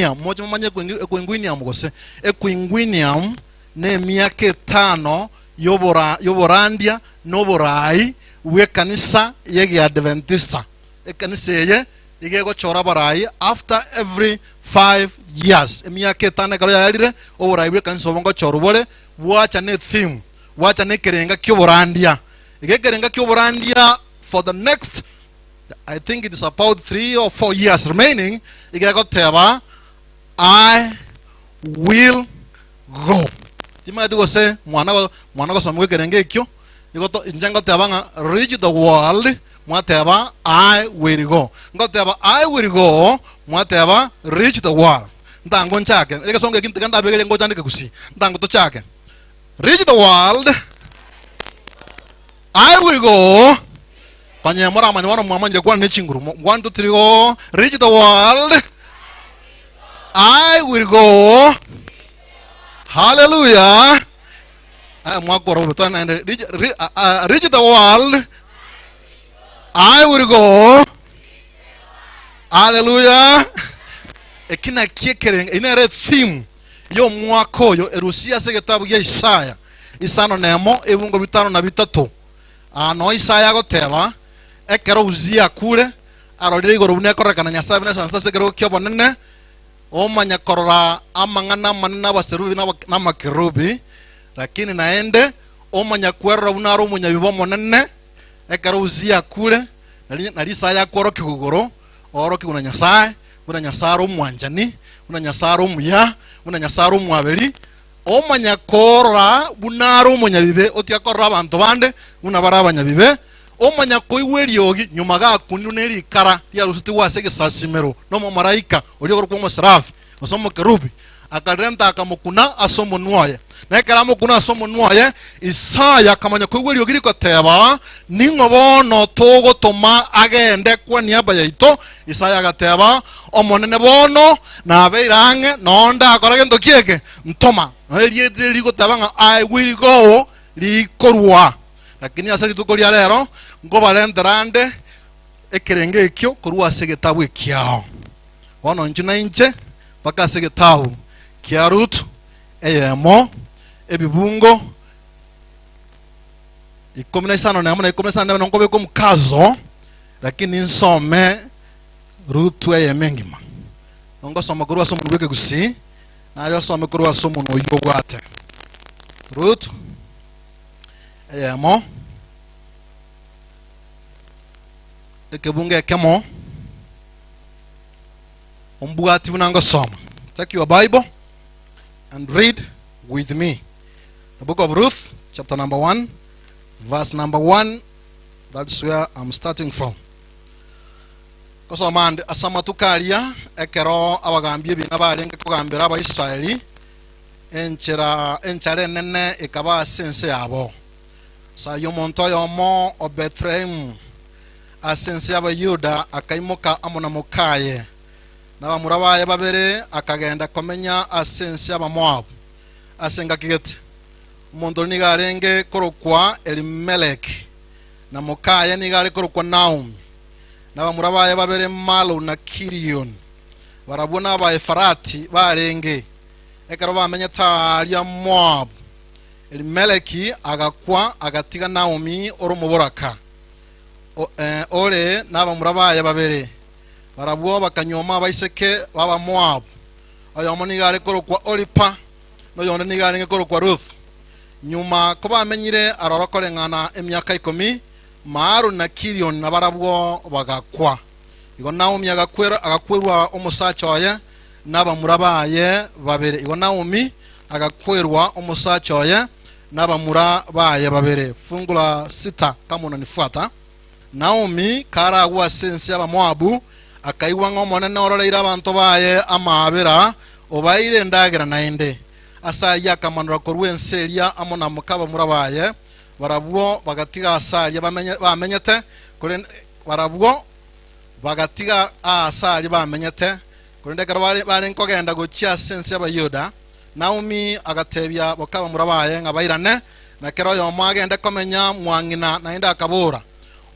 Moche momanye equinguinium gose? Equinguinium nemiaka etano y'oborandia na oboraai bw'ekanisa y'Egeadventista. Ekanisa eye iga egochora abarai after every 5 years. Emiaka etano ekero yaerire, oborai bw'ekanisa obo ngochorwa bore, bwacha ne theme, bwacha nekerenga ki'oborandia. Iga ekerenga ki'oborandia for the next I think it is about 3 or 4 years remaining, iga egoteba I will go. Timanyeti gose mwana mwana gosomigwa ekerengo ekio, igo to inche ngoteba ng'a reach the world, mwateba I will go. Ngoteba I will go, mwateba reach the world. Ntango nchake, egesongo eki tiga ndabegerie ngocha ndike gusii. Ntango tochake. Reach the world, I will go. Onye moramanye bono mwamanyire kwana ne chinguru. One, two, three, go. Reach the world. I will go. Hallelujah. Ah, mwakora bobe twana naende. Reach, re, uh, uh, reach the world. I will go. Hallelujah. Eki nakio ekerengo, eye nere theme y'omwaka oyo erusia ase egetabu gia Isaya isano nemo ebungo bitano na bitato. Aa noo Isaya agoteba, Ekero Uzia akure, arorire igoro buna ekororekana Nyasae buna esanse ase ekerogo ki'obonene, omanya korora amang'ana amanene 'abaserubi na amakerubi, lakini naende omanya kwerora buna are omonyabibe omonene. Ekero Uzia akure, nari Isaya akworokigwa igoro, oorokigwe na Nyasae, buna Nyasae are omwanchani, buna Nyasae are omuya, buna Nyasae are omwaberi, Omanya korora buna are omonyabibe, otiga korora abanto bande buna bare abanyabibe. Omanya koigwa eriogi nyuma gakunirwe ne rikara riarusetigwe ase egesasimero nomomalaika oria okorokwa omoserafi, gose omokerubi, akarirenta akamokuna ase omonwa oye. Na ekero amokuna ase omonwa oye, Isaya akamanya koigwa eriogi rigoteba, Ning'o bono togotoma agende kwa niaba yaito? Isaya agateba, Omonene bono nabeire ang'e, noo ndakore gento ki eke? Ntoma. Nonya erieta eri rigoteba ng'a I will go rikorwa. Lakini ase rituko ria rero nkobarentera nde ekerengo ekio korwa ase egetabu ekiao. Bono inchuo na inche mpaka ase egetabu kia Ruth eyemo ebibungo ikomi na isano nemo na ikomi na isano nemo nkobeka omukazo lakini nsome Ruth eyemo engima. Ngosoma korwa ase omonwa bw'ekegusii Naye osome korwa ase omonwa oyio obwate. Ruth eyemo ekebungo ekemo ombwati buna ngosoma. Take your Bible and read with me. The book of Ruth, chapter number 1, verse number 1. That's where I'm starting from. Gosoma ande ase amatuko aria, ekero abagambi ebiina barenge kogambera Abaisraeli, enchera enchara enene ekaba ase ense yabo. Ase ayio omonto oyomo o Bethlehemu ase ense y'Abayuda akaimoka amo na mokaye, na abamura baye babere, akagenda komenya ase ense y'Abamoabu ase engaki gete. Omonto oria nigo arenge korokwa Elimeleki, na mokaye nigo are korokwa Naomi. na bamura baye babere Malu na Kilioni. Barabwo n'Abaefarati barenge, ekero bamenyete aaria Moabu. Elimeleki agakwa, agatiga Naomi ore omoboraka, ore nabamura baye babere. Barabwo bakanyuoma abaiseke b'Abamoabu. Oyomo nigo are korokwa Oripa, na oyonde nigo arenge korokwa Ruth. Nyuma kobamenyire aroro koreng'ana emiaka ikomi, Maaroni na Kilioni nabarabwo bagakwa. Igo Naomi agakwerwa omosacha oye na abamura baye babere. Igo Naomi agakwerwa omosacha oye na abamura baye babere. Fungu la sita kama unanifuata. Naomi karagwe ase ense y'Abamoabu, akaigwa ng'a Omonene ororeire abanto baye amaabera, obaeire endagera naende. Ase ayio akamanora korwa ense eria amo na moka abamura baye, Barabwo bagatiga aase aria bamenyete, korende barabwo bagatiga aase aria bamenyete, korende ekero barenge kogenda gochia ase ense y'Abayuda, Naomi agatebia boka abamura baye ng'a bairane, na kera oyomo agende komenya mwang'ina. Naende akabora,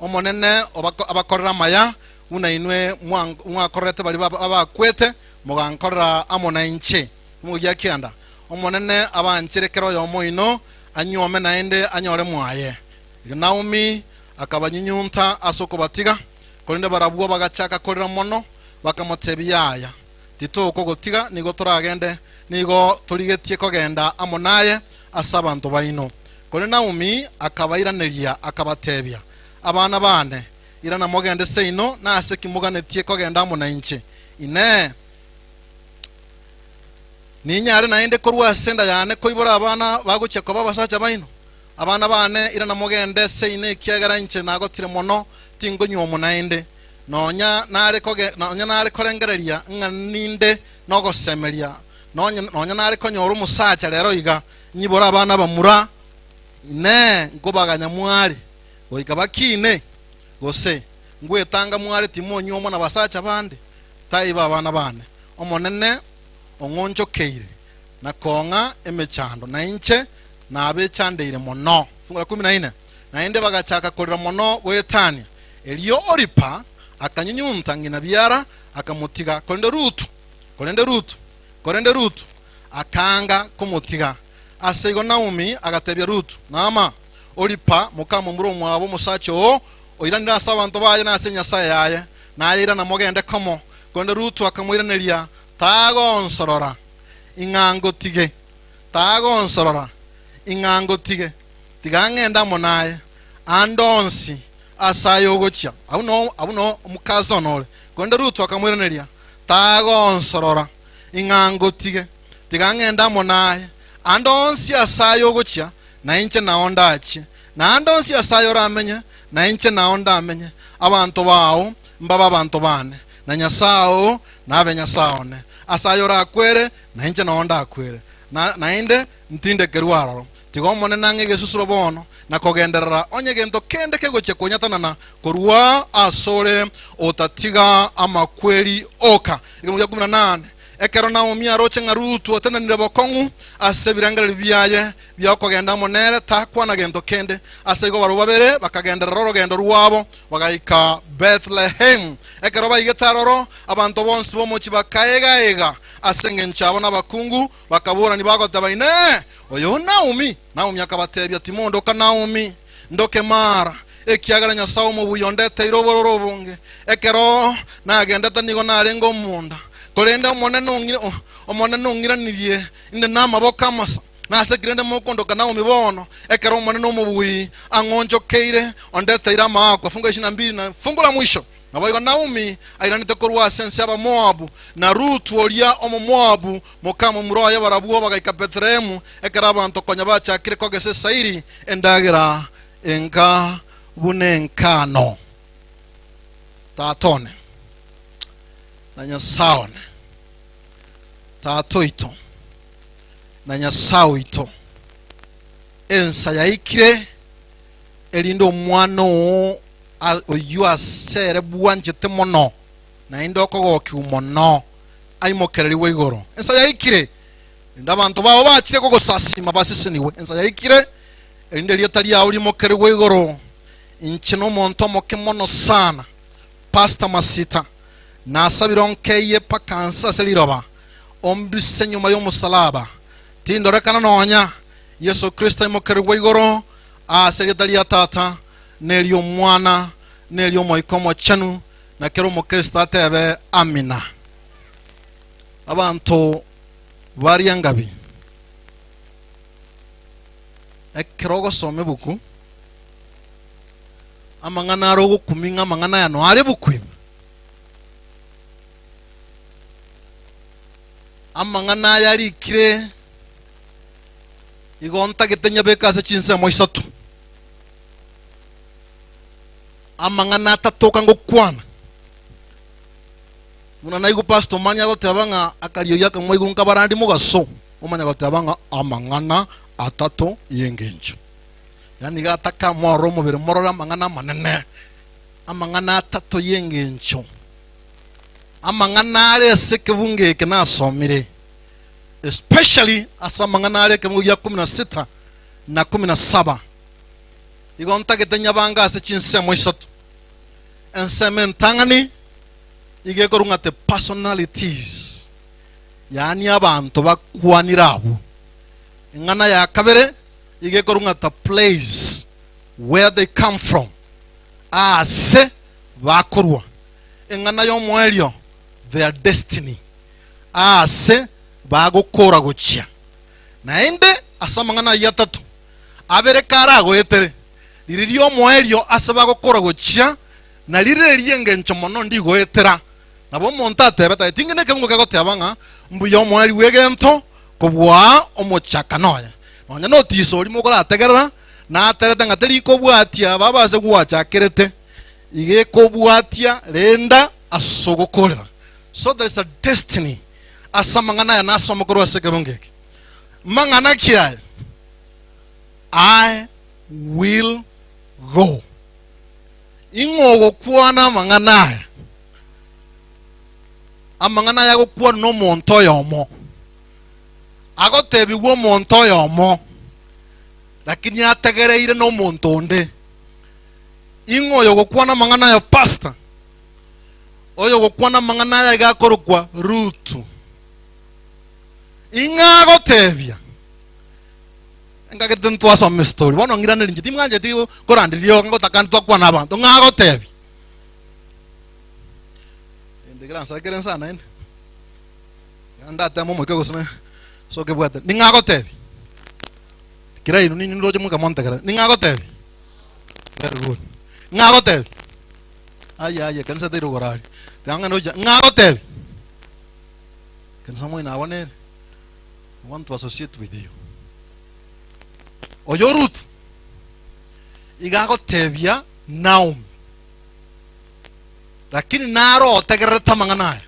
Omonene abakorere amaya, buna inwe mwakorerete baria abakwete. mogankorera amo nainche. Omogia kianda, Omonene abanchere kera oyomo oino anyuome naende anyore mwaye. Erio Naomi akabanyunyunta ase okobatiga, korende barabwo bagachaka korera mono, bakamotebia, Yaya, titokogotiga, nigo toragende, nigo torigetie kogenda amo naye ase abanto baino. Korende Naomi akabairaneria, akabatebia, Abana baane, irana mogende seino, nase ki moganetie kogenda amo nainche? Inee! Ninyare naende korwa ase enda yane koibora abana bagochia koba abasacha baino? Abana baane, irana mogende seino, ekiagera inche nagotire mono, tinkonyuomwa naende. Nonya nare koge, nonya nare korengereria ng'a ninde nogosemeria, nonya, nonya nare konyora omosacha rero iga, nyibore abana abamura, Inee, nkobaganya mware goika bakiine? Gose ngwetanga mware timonyuomwa nabasacha bande? Taibo abana bane, Omonene ong'onchokeire na kong'a emechando, na inche nabechandeire mono. Fungu la kumi na ine. Naende bagachaka korera mono goetania. Erio Oripa akanyunyunta ng'ina biara, akamotiga, korende Rutu, korende Rutu, korende Rutu akaanga komotiga. Ase igo Naomi agatebia Rutu, Naama, Oripa, mokamomura omwabo omosacha oo, oiranire ase abanto baye na ase enyasae yaye, naye irana mogende komo. Korende Rutu akamoiraneria, Tagonsorora, ing'a ngotige, tagonsorora, ing'a ngotige, tiga ng'ende amo naye, ande onsi ase aye ogochia. Abwo noo abwo noo omokasi one ore. Korende Rutu akamoiraneria, Tagonsorora, ing'a ngotige, tiga ng'ende amo naye, ande onsi ase aye ogochia, na inche nao ndachie, na ande onsi ase aye oramenye, na inche nao ndamenye, abanto bao mbabe abanto baane, na Nyasae oo nabe Nyasae one. Ase aye orakwere, na inche nao ndakwere, na naende ntindekerwe aroro. Tiga Omonene ang'e egesusuro bono, na kogenderera, onye gento kende kegochia konyatanana korwa asore, otatiga amakweri oka. Ekemogo gia kumi na nane. Ekero Naomi aroche ng'a Rutu otenenire bokong'u ase ebirengererio biaye bia okogenda amo nere, takwana gento kende. Ase igo barabwo babere bakagenderera orogendo rwabo, bagaika Bethlehemu. Ekero baigete aroro, abanto bonsi b'omochie bakaega-ega ase engencho yabo nabakungu, bakaborania bagoteba, Inee! Oyo Naomi? Naomi akabatebia, Timondoka Naomi, ndoke Mara, ekiagera Nyasae Omobuya ondeteire obororo obonge. Ekero nagendete nigo narenge omonda, korende Omonene ong'ira- Omonene ong'iranirie inde namaboko amasa. Nase ki rende mokondoka Naomi bono, ekero Omonene Omobui ang'onchokeire, ondeteire amaakwa? Fungu la ishirini na mbili na fungu la mwisho. Naboigo Naomi airanete korwa ase ense y'Abamoabu, na Rutu oria Omomoabu, mokamomura oye, barabwo bagaika Bethlehemu ekero abanto konya bachakire kogesa esairi, endagera enga buna enkano. Tata one, na Nyasae one, Tata oito, na Nyasae oito, ensa yaikire erinde omwana oo oyio ase ere bwanchete mono, naende okogokigwa mono, aimokererigwe igoro. Ensa yaikire, erinde abanto bao bachire kogosasima basesenigwe. Ensa yaikire, erinde erieta riao rimokererigwe igoro. Inche nomonto omoke mono sana, Pastor Masita, nasabire onkeyie mpaka nse ase riroba, ombise nyuma y'omosalaba, tindorekana nonya. Yeso Kristo aimokererigwe igoro ase erieta ria Tata, na eri'Omwana, na eri'Omoika Omochenu, na kera omokristo atebe, Amina. Abanto baria ngabi, ekero ogosoma ebuku, amang'ana are ogokumia ng'a amang'ana aya noare ebuku ime. Amang'ana aya arikire igo ntagete nyabeke ase chinsemo isato. Amang'ana atatoka ngokwana. Buna naigwa Pastor Omani agoteba ng'a akariogi akamoigwa nkabarandi mogaso, omanya goteba ng'a amang'ana atato y'engencho. Yaani iga ataka morore omobere morore amang'ana amanene, amang'ana atato y'engencho. Amang'ana are ase ekebungo eke nasomire, especially ase amang'ana are ekebungo gia kumi na sita na kumi na saba. Igo ntagete nyabange ase chinsemo isato. Ensemo entang'ani iga ekorwa ng'a the personalities. Yaani abanto bakwanire abwo. Eng'ana ya kabere iga ekorwa ng'a the place where they come from, aase bakorwa. Eng'ana y'omoerio their destiny, aase bagokora gochia. Naende ase amang'ana ayio atato, abere karagoetere, riria ri'omoerio ase bagokora gochia, na rire ri'engencho mono ndigoetera. Nabo omonto atebete aye, Ting'ina ekeungo kegoteba ng'a mbuya omoerio bw'egento kobua omochakano oye. Nonya notiso oria mokorategerera, naterete ng'a teri kobwatia baba ase gwachakerete, iga ekobwatia renda ase ogokorera. So there is a destiny ase amang'ana aya nasome korwa ase ekeungo eke. Mang'ana ki aya? I will go. Ing'o ogokwana amang'ana aya? Amang'ana aya agokwanwa nomonto oyomo, agotebigwa omonto oyomo, lakini ategereire nomonto onde. Ing'o oyo ogokwana amang'ana aya pastor? Oyo ogokwana amang'ana aya iga akorokwa Rutu. Ing'o agotebia? Engaki ntwasoma estory bono ng'iraneri inche timwancheti koranderia rioka ngotaka ntwakwana abanto ng'a agotebi ende keransakere nsa naende ndatema omoika gose na soke bwate ning'a agotebi kera inu ninyu ndoche mweka montegere ning'a agotebi very good ng'a agotebi aye aye kanisa teri gorari tiga ng'ende ng'a agotebi kanisa moino abwo nere I want to associate with you. Oyo Ruth iga agotebia Naomi, lakini naro otegererete amang'ana aya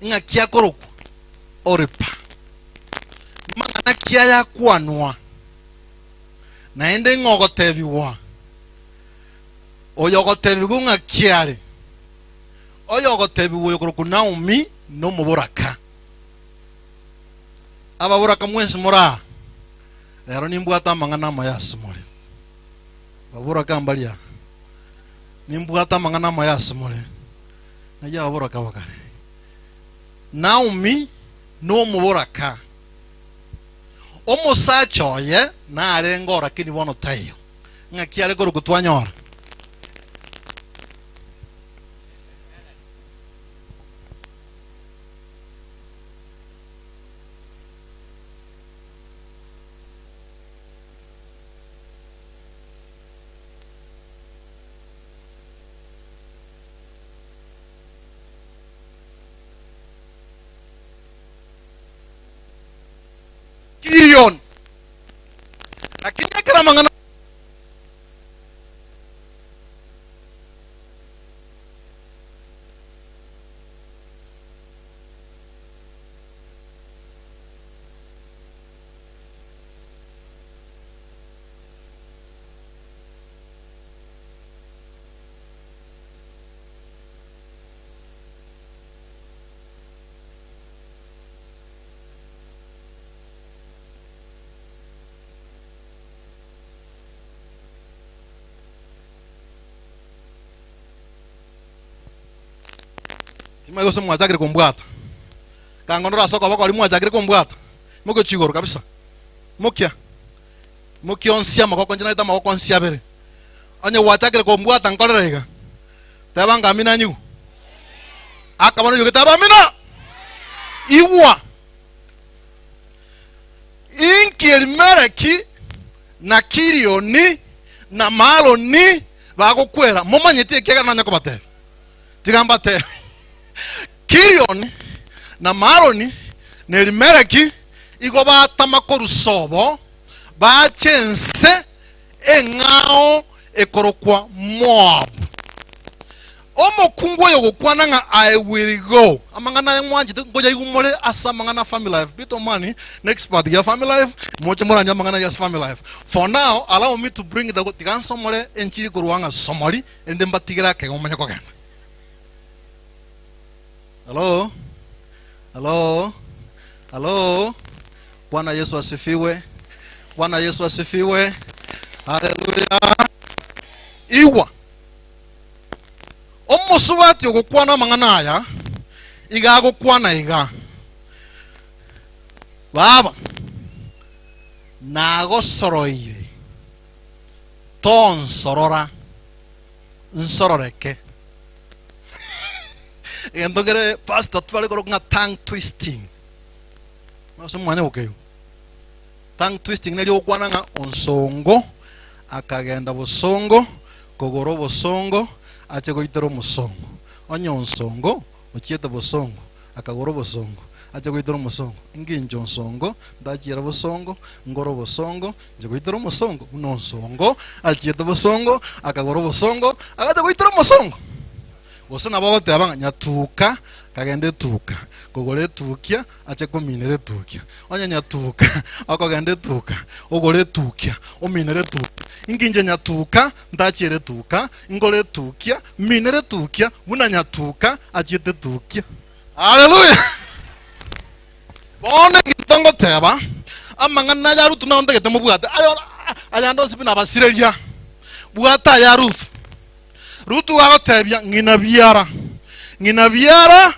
ng'aki akorokwa Oripa. Mang'ana ki aya akwanwa naende ng'a ogotebigwa oyo ogotebigwa ng'aki are oyo ogotebigwa oyo okorokwa Naomi nomoboraka Ababoraka mwensi more aa, rero nimbwate amang'ana amaya ase more. Baboraka mbaria aa, nimbwate amang'ana amaya ase more. Ng'ai ababoraka bakare? Naomi nomoboraka, omosacha oye narenge oo lakini bono taiyo. Ng'aki are korokwa twanyora? Kirion. Lakini ekero amang'ana Timanyeti gose mwachakire kombwata. Kangondora ase okoboko oria mwachakire kombwata. Mogochia igoro kabisa. Mokia. Mokia onsi amagoko inche narete amagoko onsi abere. Onye gwachakire kombwata nkorere iga. Teba ng'a amina nyigwe. Akabana riogi teba amina. Igwa. Inki Elimeleki na Kilioni na Maloni bagokwera? Momanyeti ekiagera nanye kobatebia. Tiga mbatebie, Kilioni na Maloni na Elimeleki igo batama korwa sobo, bache ense eng'ao ekorokwa Moabu. Omokungu oyo ogokwana ng'a I will go, amang'ana aya mwanchete nkoyaigwa more ase amang'ana a family life, Peter Omwani ne expert ya family life, moche moranie amang'ana ya family life. For now, allow me to bring the tiga nsomore enchiri korwa ng'a somori, erinde mbatigere akega momanye kogenda. Hello? Hello? Hello? Bwana Yesu asifiwe. Bwana Yesu asifiwe. Haleluya. Igwa. Omosubati ogokwana amang'ana aya iga agokwana iga. Baba, nagosoroire, tonsorora, nsororeke. Egento kere pastor tware korokwa ng'a tongue twisting. Ase omwanya gokeigo. Tongue twisting neri ogokwana ng'a onsongo akagenda bosongo kogora obosongo ache goitera omosongo. Onye onsongo ochiete bosongo akagora obosongo ache goitera omosongo, inginche onsongo ntachiera bosongo ngore obosongo nche goitera omosongo buna onsongo achiete bosongo akagora obosongo agacha goitera omosongo. Gose nabo ogoteba ng'a nyatuka kagenda etuka kogora etukia ache kominera etukia. Onye nyatuka okogenda etuka ogore etukia ominere etukia. Inki inche nyatuka ntachiere etuka ngore etukia minere etukia buna nyatuka achiete etukia. Haleluya! Bono egento ngoteba, amang'ana aya Rutu nao ntagete mobwate. Ayo ayande onsi buna abasireria. Bwata aya Ruth. Rutu agotebia ng'ina biara, ng'ina biara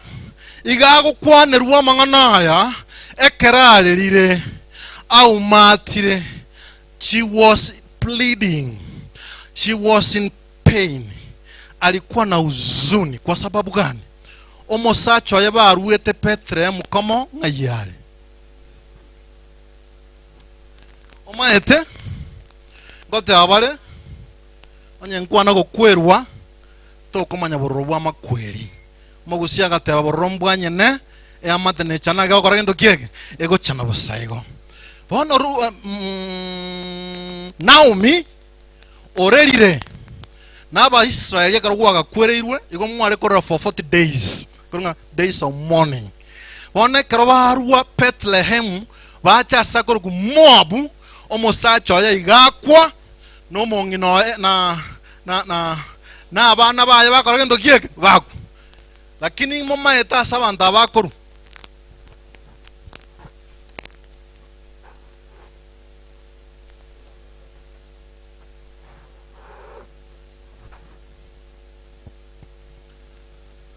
iga agokwanerwa amang'ana aya ekero arerire, aumatire, she was pleading, she was in pain, alikuwa na huzuni. Kwa sababu gani? Omosacha oye baruete Bethlehemu komo ng'ai are? Omaete ngoteba bare Onye nkwana gokwerwa, tokomanya bororo bw'amakweri. Omogusia agateba, Bororo mbwanyene, eamate nechana egokora gento ki eke? Egochana bosa igo. Bono Ru, mm, Naomi orerire na Abaisraeli ekero gwagakwereirwe, igo mware korera for 40 days, korwa ng'a days of mourning. Bono ekero barua Bethlehemu bacha ase akorokwa Moabu, omosacha oye iga akwa, na omong'ina oye na na na na abana baye bakora gento ki eke? Bakwa. Lakini momaete ase abanto aba bakorwa.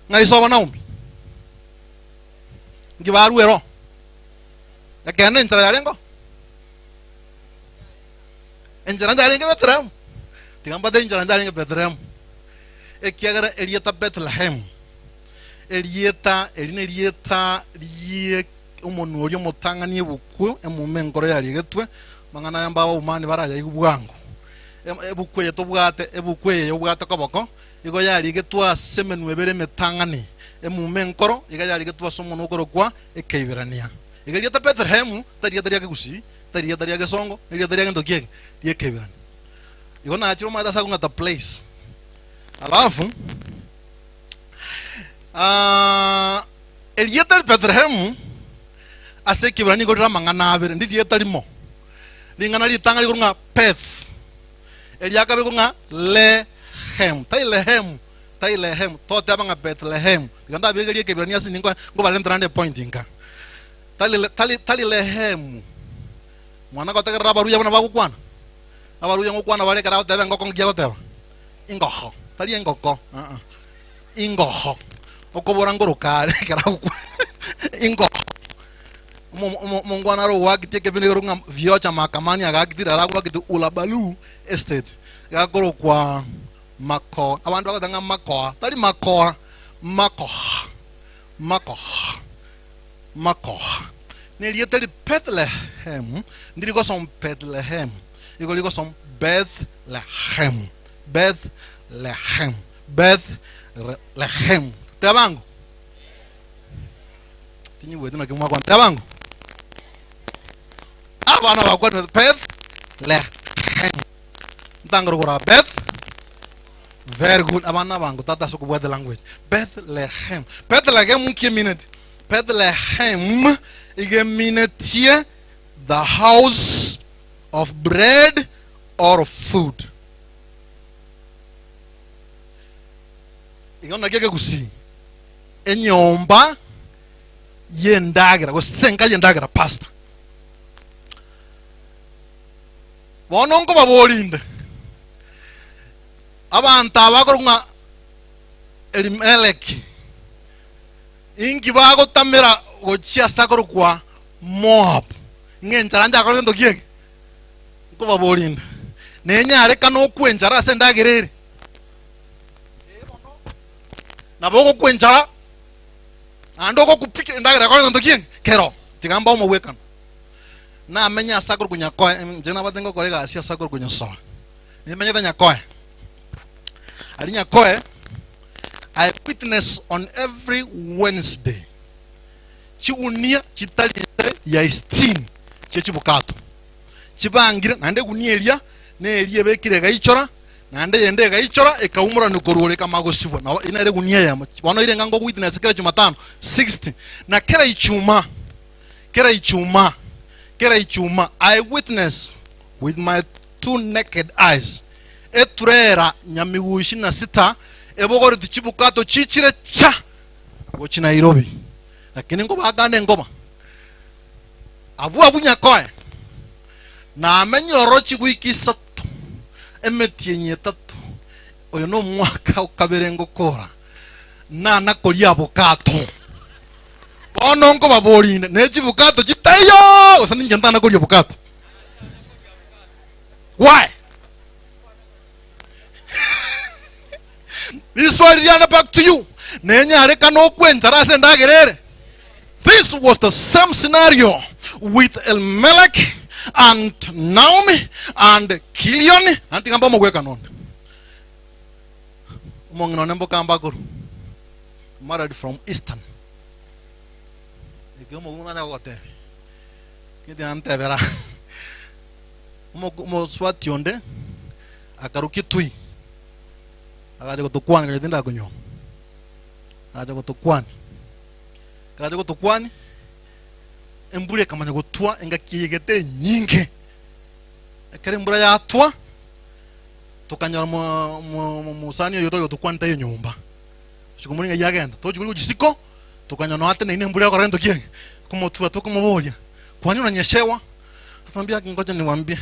Ng'a iso obo Naomi? Nki barua ero? Ekeene enchera yarengeo? Enchera njarenge Bethlehemu, tiga mbate enchera njarenge Bethlehemu, ekiagera erieta Bethlehemu, erieta eri nerieta rie omonwa oria omotang'ani ebuku emuma enkoro yarigetwe, amang'ana aya mbaba omani barayaigwe bwango. Em- Ebuku eye tobwate, ebuku eye obwate koboko, igo yarigetwe ase emenwa ebere emetang'ani, emuma enkoro iga yarigetwe ase omonwa okorokwa Ekeiberania. Iga erieta Bethlehemu tari rieta ria kegusii, Tari rieta ria gesongo, nerieta ria gento kiege ri'Ekeibirania. Igo nachire omanyete ase akong'ata place. Alafu ah, erieta ri Bethlehemu ase Ekeibirania nigo rire amang'ana abere, ndi rieta rimo. Ring'ana ritang'ani rikorwa ng'a Beth, eria kabere rikorwa ng'a Lehem, tai Lehemu, tai Lehemu, toteba ng'a Bethlehemu. Tiga ndabegerie Ekeibirania ase ninko nkobarentera ande epoint nka. Tari, tari, tari Lehemu. Mwana gotegerera abaruya buna bagokwana. Abaruya ngokwana bare ekero agoteba engoko nki agoteba? Ingoho. Tari engoko, uh-uh. Ingoho. Okobora ngoroka are ekero agokwana. Ingoho. Omo- omo- Omongwana are ogoakitia ekebindi ekero ng'a viocha mahakamani agaakitire are agoakitie Ulabalu estate. Gakorokwa Makoa. Abanto bagoteba ng'a Makoa. Tari Makoa, Makoha. Makoha. Makoha. Nerieta eri Bethlehemu ndiri gosoma Bethlehemu, igo rigosoma Beth-lehem, Beth-lehem, Beth-lehem. Tebango. Tinyigweti naki mwakwana. Tebango. Abana bakwanire Beth-lehem. Ntangere kora Beth Very good. Abana bango tata ase okobwata language. Bethlehem. Bethlehem nki emineti? Bethlehem iga eminetie the house of bread or food. Igo naki ekegusii enyomba y'endagera gose enka y'endagera pastor. Bono nkobaboria inde, abanto aba bakorokwa ng'a Elimeleki, inki bagotamera gochia ase akorokwa Moab, ng'a enchara njakore gento ki eke? Nkobaboria inde, nenyarekane okwe enchara ase endagera ere? Ee bono, nabo ogokwa enchara, naende ogokwa pi endagera ekore gento ki eke? Kero. Tiga mbae omogwekano. Namenye ase akorokwa Nyakoe, inche nabate ngokora egasi ase akorokwa Nyasoe. Nimenyete Nyakoe. Aria Nyakoe, I witness on every Wednesday chigunia chitari inse ya isitini chie chibukato chibangire, naende egunia eria neria ebekire egaichora, naende eyende egaichora ekaumorania korwa ore ekamanya gosibwa. Nabo eyio nere egunia eyemo. Bono ere ng'a ngowitness kera Jumatano 60 na kera Ijumaa, kera Ijumaa, kera Ijumaa I witness with my two naked eyes eturera nyamigushi na sita ebogoreti chibukato chichire cha gochia Nairobi. Lakini nkobakande enkoba abwo abwo nyakoe namenyire ororo chigwiki isato emetienyi etato oyo nomwaka okabere ngokora nana koria abokato bono nkobaboria inde ne chibukato chitaiyo gose ninche ntana koria obukato why Riswali riane back to you, nenyarekane okwe enchara ase endagera ere? This was the same scenario with Elimelech and Naomi and Kilion. Naende tiga mbe omogwekano onde. Omong'ina one mbokamba akorwa married from Eastern. Ekio omokungu nanya gogotebia. Kende antebera. Omosubati onde akarwa Kitui agacha gotokwania konya tindakonyuoma, agacha gotokwania. Ekero acha gotokwania, embura ekamanya gotwa engaki eye egete enyinge. Ekero embura yatwa, tokanyora mo- mo- mosani oyo tari gotokwania taiyo nyomba. Tochia komoria ng'ai agenda, tochia koria gochia isiko, tokanyora noo ateneine embura egokora gento ki ege? Komotua tokomoboria, kwani unanyeshewa? Akamwambia ngoja niwaambie,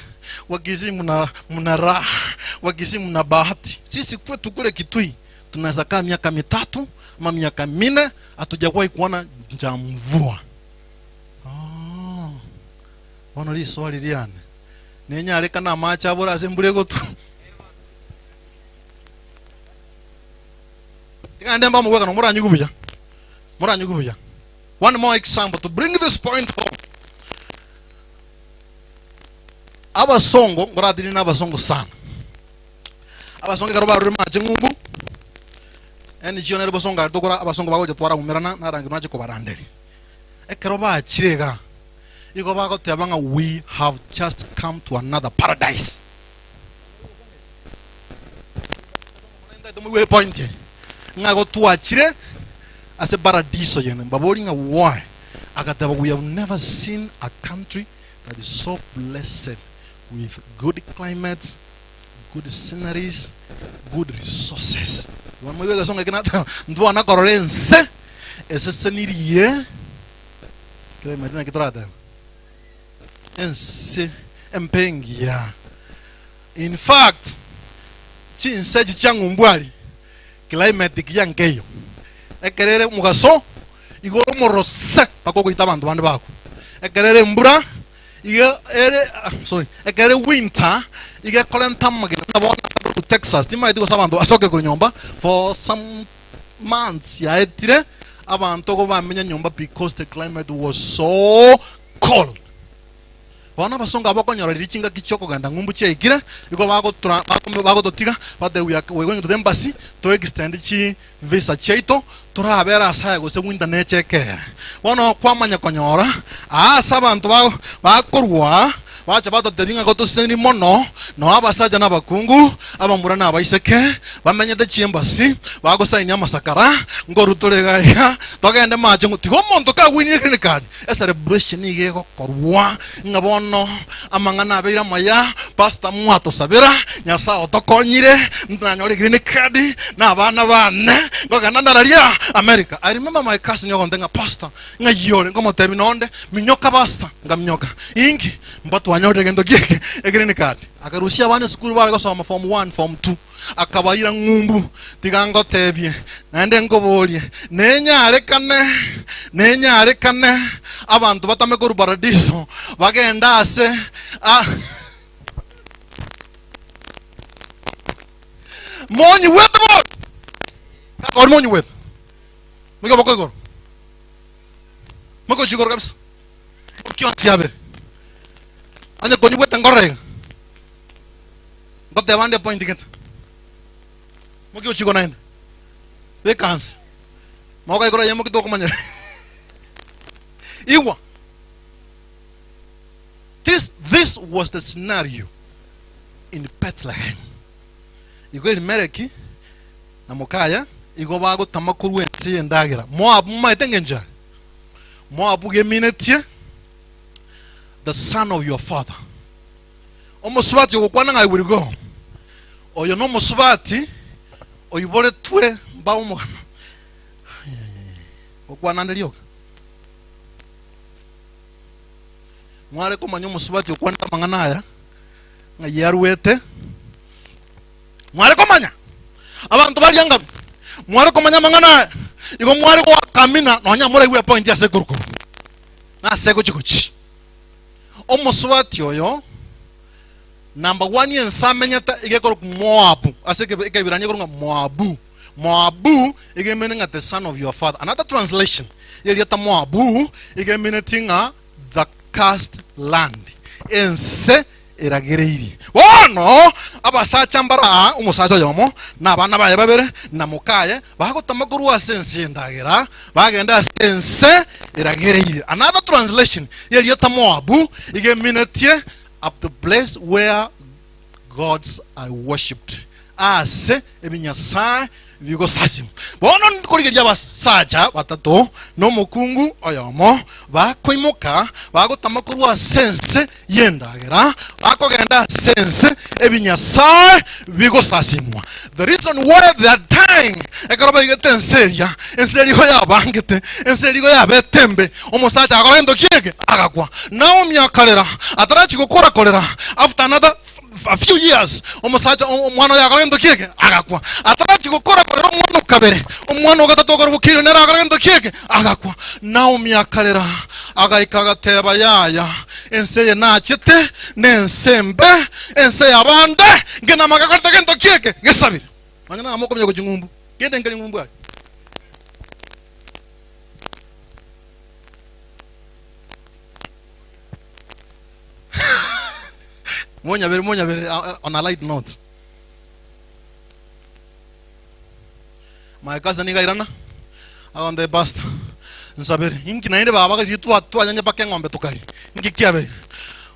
Wakisii mna, mna raha, Wakisii mna bahati. Sisi kwetu kule Kitui tunaweza kaa miaka mitatu ama miaka minne hatujawahi kuona nja mvua. Oh, bono riswali riane nenyarekana amache abore ase embura egotwa. Tiga nde mba omogwekano moranyigwe buya, moranyigwe buya. One more example to bring this point home. Abasongo ngoratiri na abasongo sana. Abasongo ekero barure mache ng'umbu, yani chio nere bosongo are tokora abasongo bagocha twaraumerana narangi nache kobaranderi. Ekero bachire iga, igo bagoteba ng'a we have just come to another paradise. Point eye ng'a gotwachire ase paradiso yene mbabori ng'a why agateba we have never seen a country that is so blessed with good climate good sceneries good resources bono moigwe egesongo eke nateba ntwana korora ense esesenirie kera imagine naki toratebe ense empe engiya In fact, chinse echi chia ng'umbu aria, climate kiya nkeiyo. Ekero ere omogaso, igo ore omororo se mpaka ogoita abanto bande bakwe. Ekero ere embura, iga ere ah, sorry, ekero ere winter, iga ekorenta amagena buna bono ase akorokwa Texas, timanyeti gose abanto basokire korwa nyomba for some months yaetire, abanto igo bamenya nyomba because the climate was so cold. Bono abasongo aba okonyora riria chingaki chi'okogenda ng'umbu chiaikire, igo bagotura bagototiga, bateba we are going to the embassy to extend chi visa chiaito torabere ase aya gose winter neche ekere. Bono kwamanya konyora aa ase abanto bakorwa bacha batotebia ng'a gotosesenirie mono, noo abasacha na abakungu, abamura na abaiseke, bamenyete chiembassy, bagosainia amasakara, nkorwa tore iga iga, togende mache ng'o tiga omonto kagwinire green card. Ecelebration nigo egokorwa ng'a bono amang'ana abeire amaya, pastor mwatosabera, Nyasae otokonyire, nanyore green card, na abana bane, nkogenda ndararia America. I remember my cousin ogontebia ng'a pastor, ng'ai ore? Nkomotebia nonde, minyoka pastor, nkaminyoka. Inki? Mba twanyorire gento ki eke? Egreen card. Akarusia abana esukuru bare gosoma form one, form two, akabaira ng'umbu. Tiga ngotebie, naende nkoborie, nenyarekane, nenyarekane. Abanto batame korwa paradiso bagende ase a Monyigwete bono? Kaka ori monyigwete? Moike oboko igoro. Moike ochia igoro kabisa. Mokia onsi abere. Onye konyigwete nkorora iga. Ngoteba nde point gete. Mokia ochia igoro naende. Beka anse. Moka igoro aye moki tokomanyera. Igwa. This, this was the scenario in Bethlehem. Igo Elimeleki na mokaya igo bagotama korwa ense y'endagera. Moabu momaete engencho yaye? Moabu geminetie the son of your father. Omosubati ogokwana ng'a I will go. Oyo nomosubati oiboretwe mba omogano. Gokwana nde rioka. Mware komanya omosubati okwanete amang'ana aya ng'ai arwete. Mware komanya abanto baria ngabi. Mware komanya amang'ana aya. Igo mware goakamina nonya moraigwe epointi ase ekorokoro. Nase egochi gochi. Omosubati oyo number one ense amenyete iga ekorokwa Moabu ase Ekeibirania ekorokwa ng'a Moabu. Moabu iga emeine ng'a the son of your father. Another translation y'erieta Moabu iga emineti ng'a the cursed land, ense eragereirie. Bono abasacha mbare aa, omosacha oyomo na abana baye babere na mokaye, bagotama korwa ase ense y'endagera, bagenda ase ense eragereirie. Another translation y'erieta Moabu iga eminetie up the place where gods are worshipped, aase ebinyasae bigosasimwa. Bono nkorigereria abasacha batato na omokungu oyomo bakoimoka, bagotama korwa ase ense y'endagera, bakogenda ase ense ebinyasae bigosasimwa. The reason why they are dying, ekero baigete ense eria, ense eria igo yabangete, ense eria igo yabete embe, omosacha agakora gento ki eke? Agakwa. Naomi akarera, atarachia gokora korera, after another a few years, omosacha omwana oye agakora gento ki eke? Agakwa. Atarachia gokora korera omwana o kabere, omwana o gatato okorokwa Kilioni nere agakora gento ki eke? Agakwa. Naomi akarera, agaika agateba, Yaya, ense eye nachete nense embe, ense y'abande, ngenama gakorete gento ki eke? Gesabire. Nonya namo okomenya gochia ng'umbu, genda nkeri ng'umbu aria. Monyabere, monyabere, on a light note. My cousin nigo airana, agontebia pastor, nsabere, inki naende baba riria twa twanyanya mpaka eng'ombe tokaria, inki kiabeire?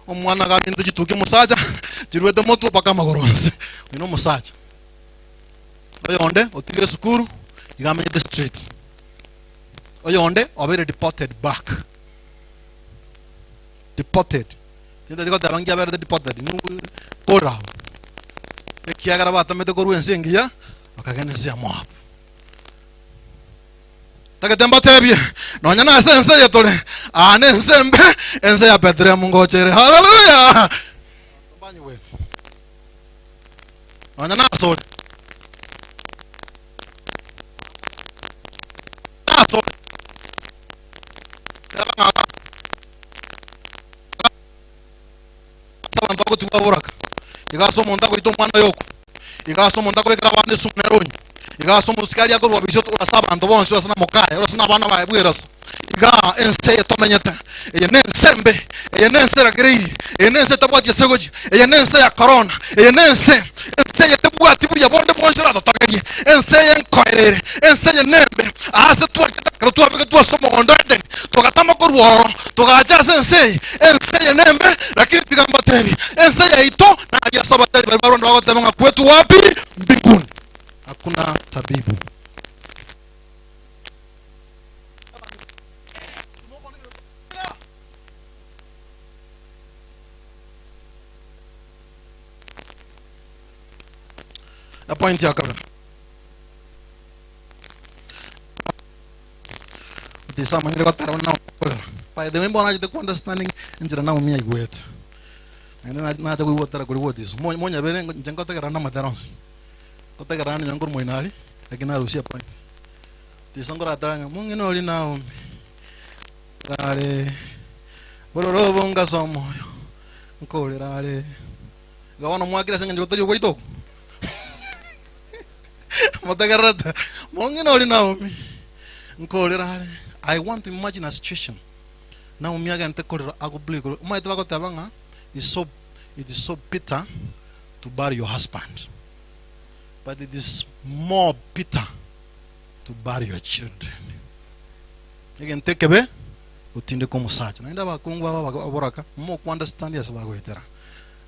Omwana agabinto chituki omosacha, chiruete motwe mpaka amagoro onsi, oyo na omosacha. Oyonde otigire esukuru, iga amenyete street. Oyonde obeire deported back. Deported. Tintari goteba nki aberete deported, korera abwo. Ekiagera batamete korwa ense engiya, bakagenda ense ya Moabu. Tagete mbatebie, nonya nase ense eye tore, aa nense embe, ense ya Bethlehemu ngocha ere. Haleluya! Mbanyigweti. Nonya nase ore. Nase ore. Teba ng'a ase abanto bagotigwa boraka, iga ase omonto agoita omwana oye okwa, iga ase omonto akobekera abana esumu nere onywa, iga ase omosikari akorwa bisio ase abanto bonsi ase na mokaye, ase na abana baye bwerasa. Iga ense eye tomenyete, eye nense embe, eye nense eragereirie, eye nense etabwati ase egochia, eye nense ya korona, eye nense ense eye tebwati buya bonde bwonsi oratotogerie, ense eye nkoerere, ense eye nembe, aase twachete ekero twabegetwe ase omogondo o Edeni, togatama korwa ororo, Togacha ase ense eye, ense eye nembe, lakini tiga mbatebie, ense yaito naria ase abatari baria barwande bagoteba ng'a kwetu wapi? Mbinguni. Hakuna tabibu. Epoint ya kabere. Ase amanyire gotera buna Naomi akorera. By the way, mbono nachete ku understanding enchera Naomi aigwete. Naende na- nacha koigwa gotera koria gwa Otiso. Mo- Monyabere inche ngotegerera namatera onsi. Ngotegerera nonya nkorwa moino aria, lakini narusia point. Otiso nkoratera ng'a mong'ina oria Naomi. Nkorera are, bororo obo ngase omoyo, nkorera are. Iga bono mwakire ase eng'encho gotari ogoita oko? Motegererete, mong'ina oria Naomi, nkorera are. I want to imagine a situation. Naomi agente korera agobleed korwa, omanyete bagoteba ng'a it's so, it is so bitter to bury your husband, but it is more bitter to bury your children. Egento ekebe gotindeka omosacha. Naende abakungu babo ababoraka moku understand ase bagoetera.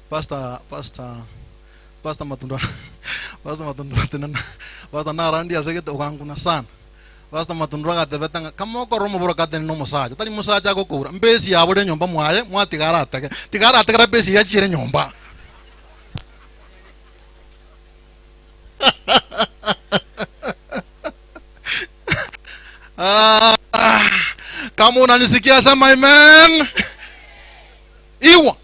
Pastor pastor pastor Matunda pastor Matunda atenena pastor narandi ase gete oganguna sana. Pastor Matundura agatebete ng'a kama okorora omoboroka atenene omosacha tari mosacha agokoura mbesi yabo ere nyomba mwaye mwatiga aratege tiga arategera besi yachiere nyomba. Ah, kama unanisikia sema amen. Igwa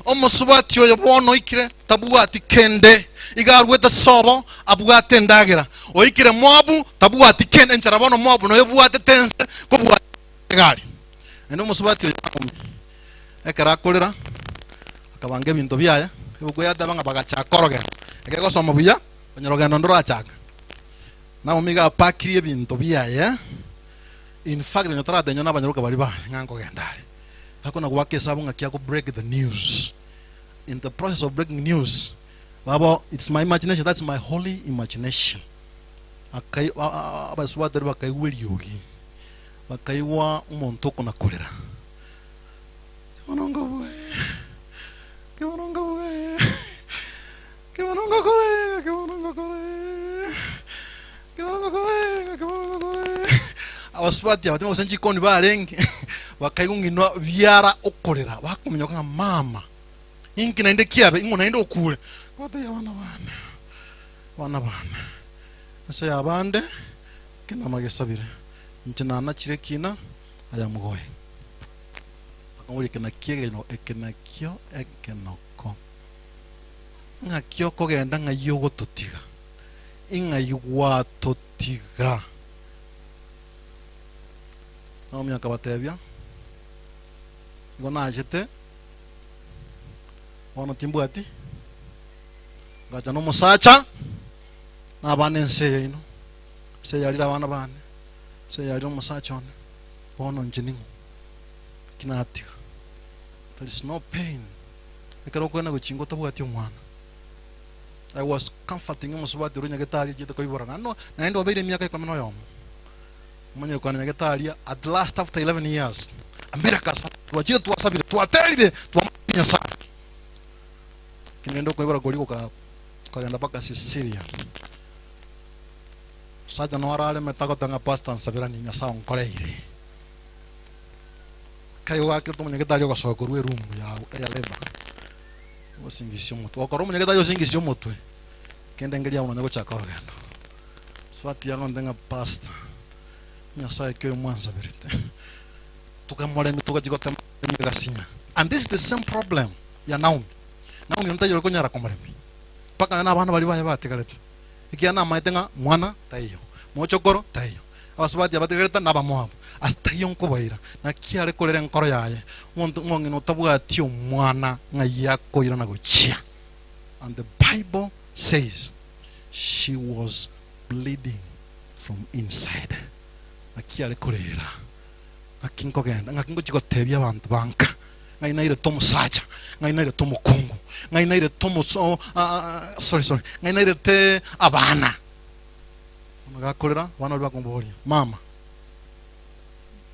omosubati oyo bono oikire tabwati kende iga arwete sobo abwate endagera oikire moabu tabwati kende enchera bono moabu noyo ebwatete ense kobua egari naende omosubati oyo Naomi ekero akorera akabanga ebinto biaye ebuku yateba ng'a bagachaka orogendo ekero egosoma buya onye rogendo ndorachaka Naomi iga apakirie ebinto biaye in fact onye toratenywa na abanyaroka baria baye ng'a nkogenda are akona goaka esabu ng'aki ako break the news in the process of breaking news babo it's my imagination that's my holy imagination akai abasubati baria bakaigwa eriogi bakaigwa omonto okona korera kebono nkobue kebono nkobue kebono nkokore kebono nkokore kebono nkokore kebono nkokore abasubati aba tibagose chikoni barenge bakaigwa ng'inwa biara okorera bakominyoka ng'a mama inki naende kiabe ing'o naende okure gotebia abana bane abana bane ense ya abande kenama gesabire inche nanachire ekina aya mogoe Akamboria eke nakio egeno eke nakio ekenoko ng'aki okogenda ng'ai ogototiga ing'ai gwatotiga Naomi akabatebia igo nachete bono timbwati ngacha nomosacha na abana ense eye yaino ense eye yarire abana bane ense eye yarire omosacha one bono inche ning'o Naki natiga there is no pain ekero okoenda gochinga otabwati omwana I was comforting omosubati oria nyagetari achiete koibora naende naende obeire emiaka ikomi na oyomo omanyire kwana nyagetari at last after 11 years miracles twachire twasabire twaterire twamanyire Nyasaye lakini rende okoibora koria goka kogenda mpaka Sicilia omosacha noro aremete agoteba ng'a pastor nsabiranie Nyasaye onkoreire Akaigo gakire omonyagetari ogosoka korwa eroom yao eya labour osingisia omotwe okora omonyagetari osingisia omotwe kende nkeria abwo nonya gochaka orogendo swati yago nte ng'a pastor nyasaye ki oyo mwansaberete tokamoremia togachia gotema egasinya and this is the same problem ya Naomi Naomi onde taiyo ore konyara komoremia mpaka nonya na abana baria baye batigarete ekiagera namaete ng'a mwana taiyo mochokoro taiyo Abasubati abatigarete n'Abamoabu, ase taiyo nkobaira. Naki are korera enkoro yaye, omonto omong'ina otabwati omwana, ng'ai akoirana gochia? And the Bible says she was bleeding from inside. Naki are korera, ng'aki nkogenda, ng'aki ngochia gotebia abanto ba nka, ng'ai nairete omosacha, ng'ai nairete omokungu, ng'ai nairete omoso, sorry, sorry, ng'ai nairete abana. Bono gakorera, abana baria bakomoboria, Mama,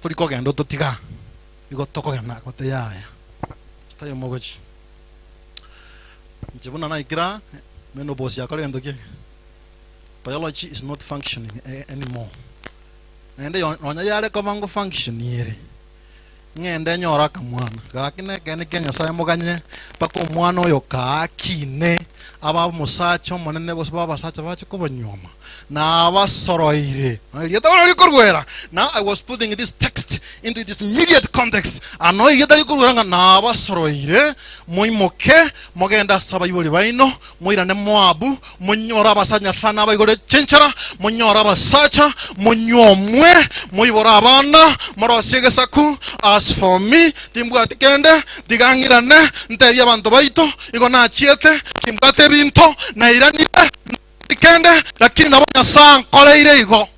tori kogenda ototiga? Igo tokogenda agote yaya, ase taiyo mogochi. Inche buna naikire aa, menopause yakora egento ki eke? Biology is not functioning anymore. Naende nonya yare koba ngo function ere, ng'ende nyore akamwana. Gaki nekeene kia Nyasaye moganye mpaka omwana oyo kaakine, abe omosacha omonene gose babe abasacha bache kobanyuoma, nabasoroire. Erieta. naro rikorwera. Now I was putting this text into its immediate context. Ano erieta rikorwera ng'a nabasoroire, moimoke, mogende ase abaibori baino, moirane Moabu, monyore abasacha Nyasae nabaigorere chinchera, monyore abasacha, monyuomwe, moibore abana, morosie egesaku. As for me, timbwati kende, tiga ng'irane, ntebie abanto baito, igo nachiete, timbwate ebinto, nairanire, ntabwati kende, lakini nabo Nyasae ankoreire igo.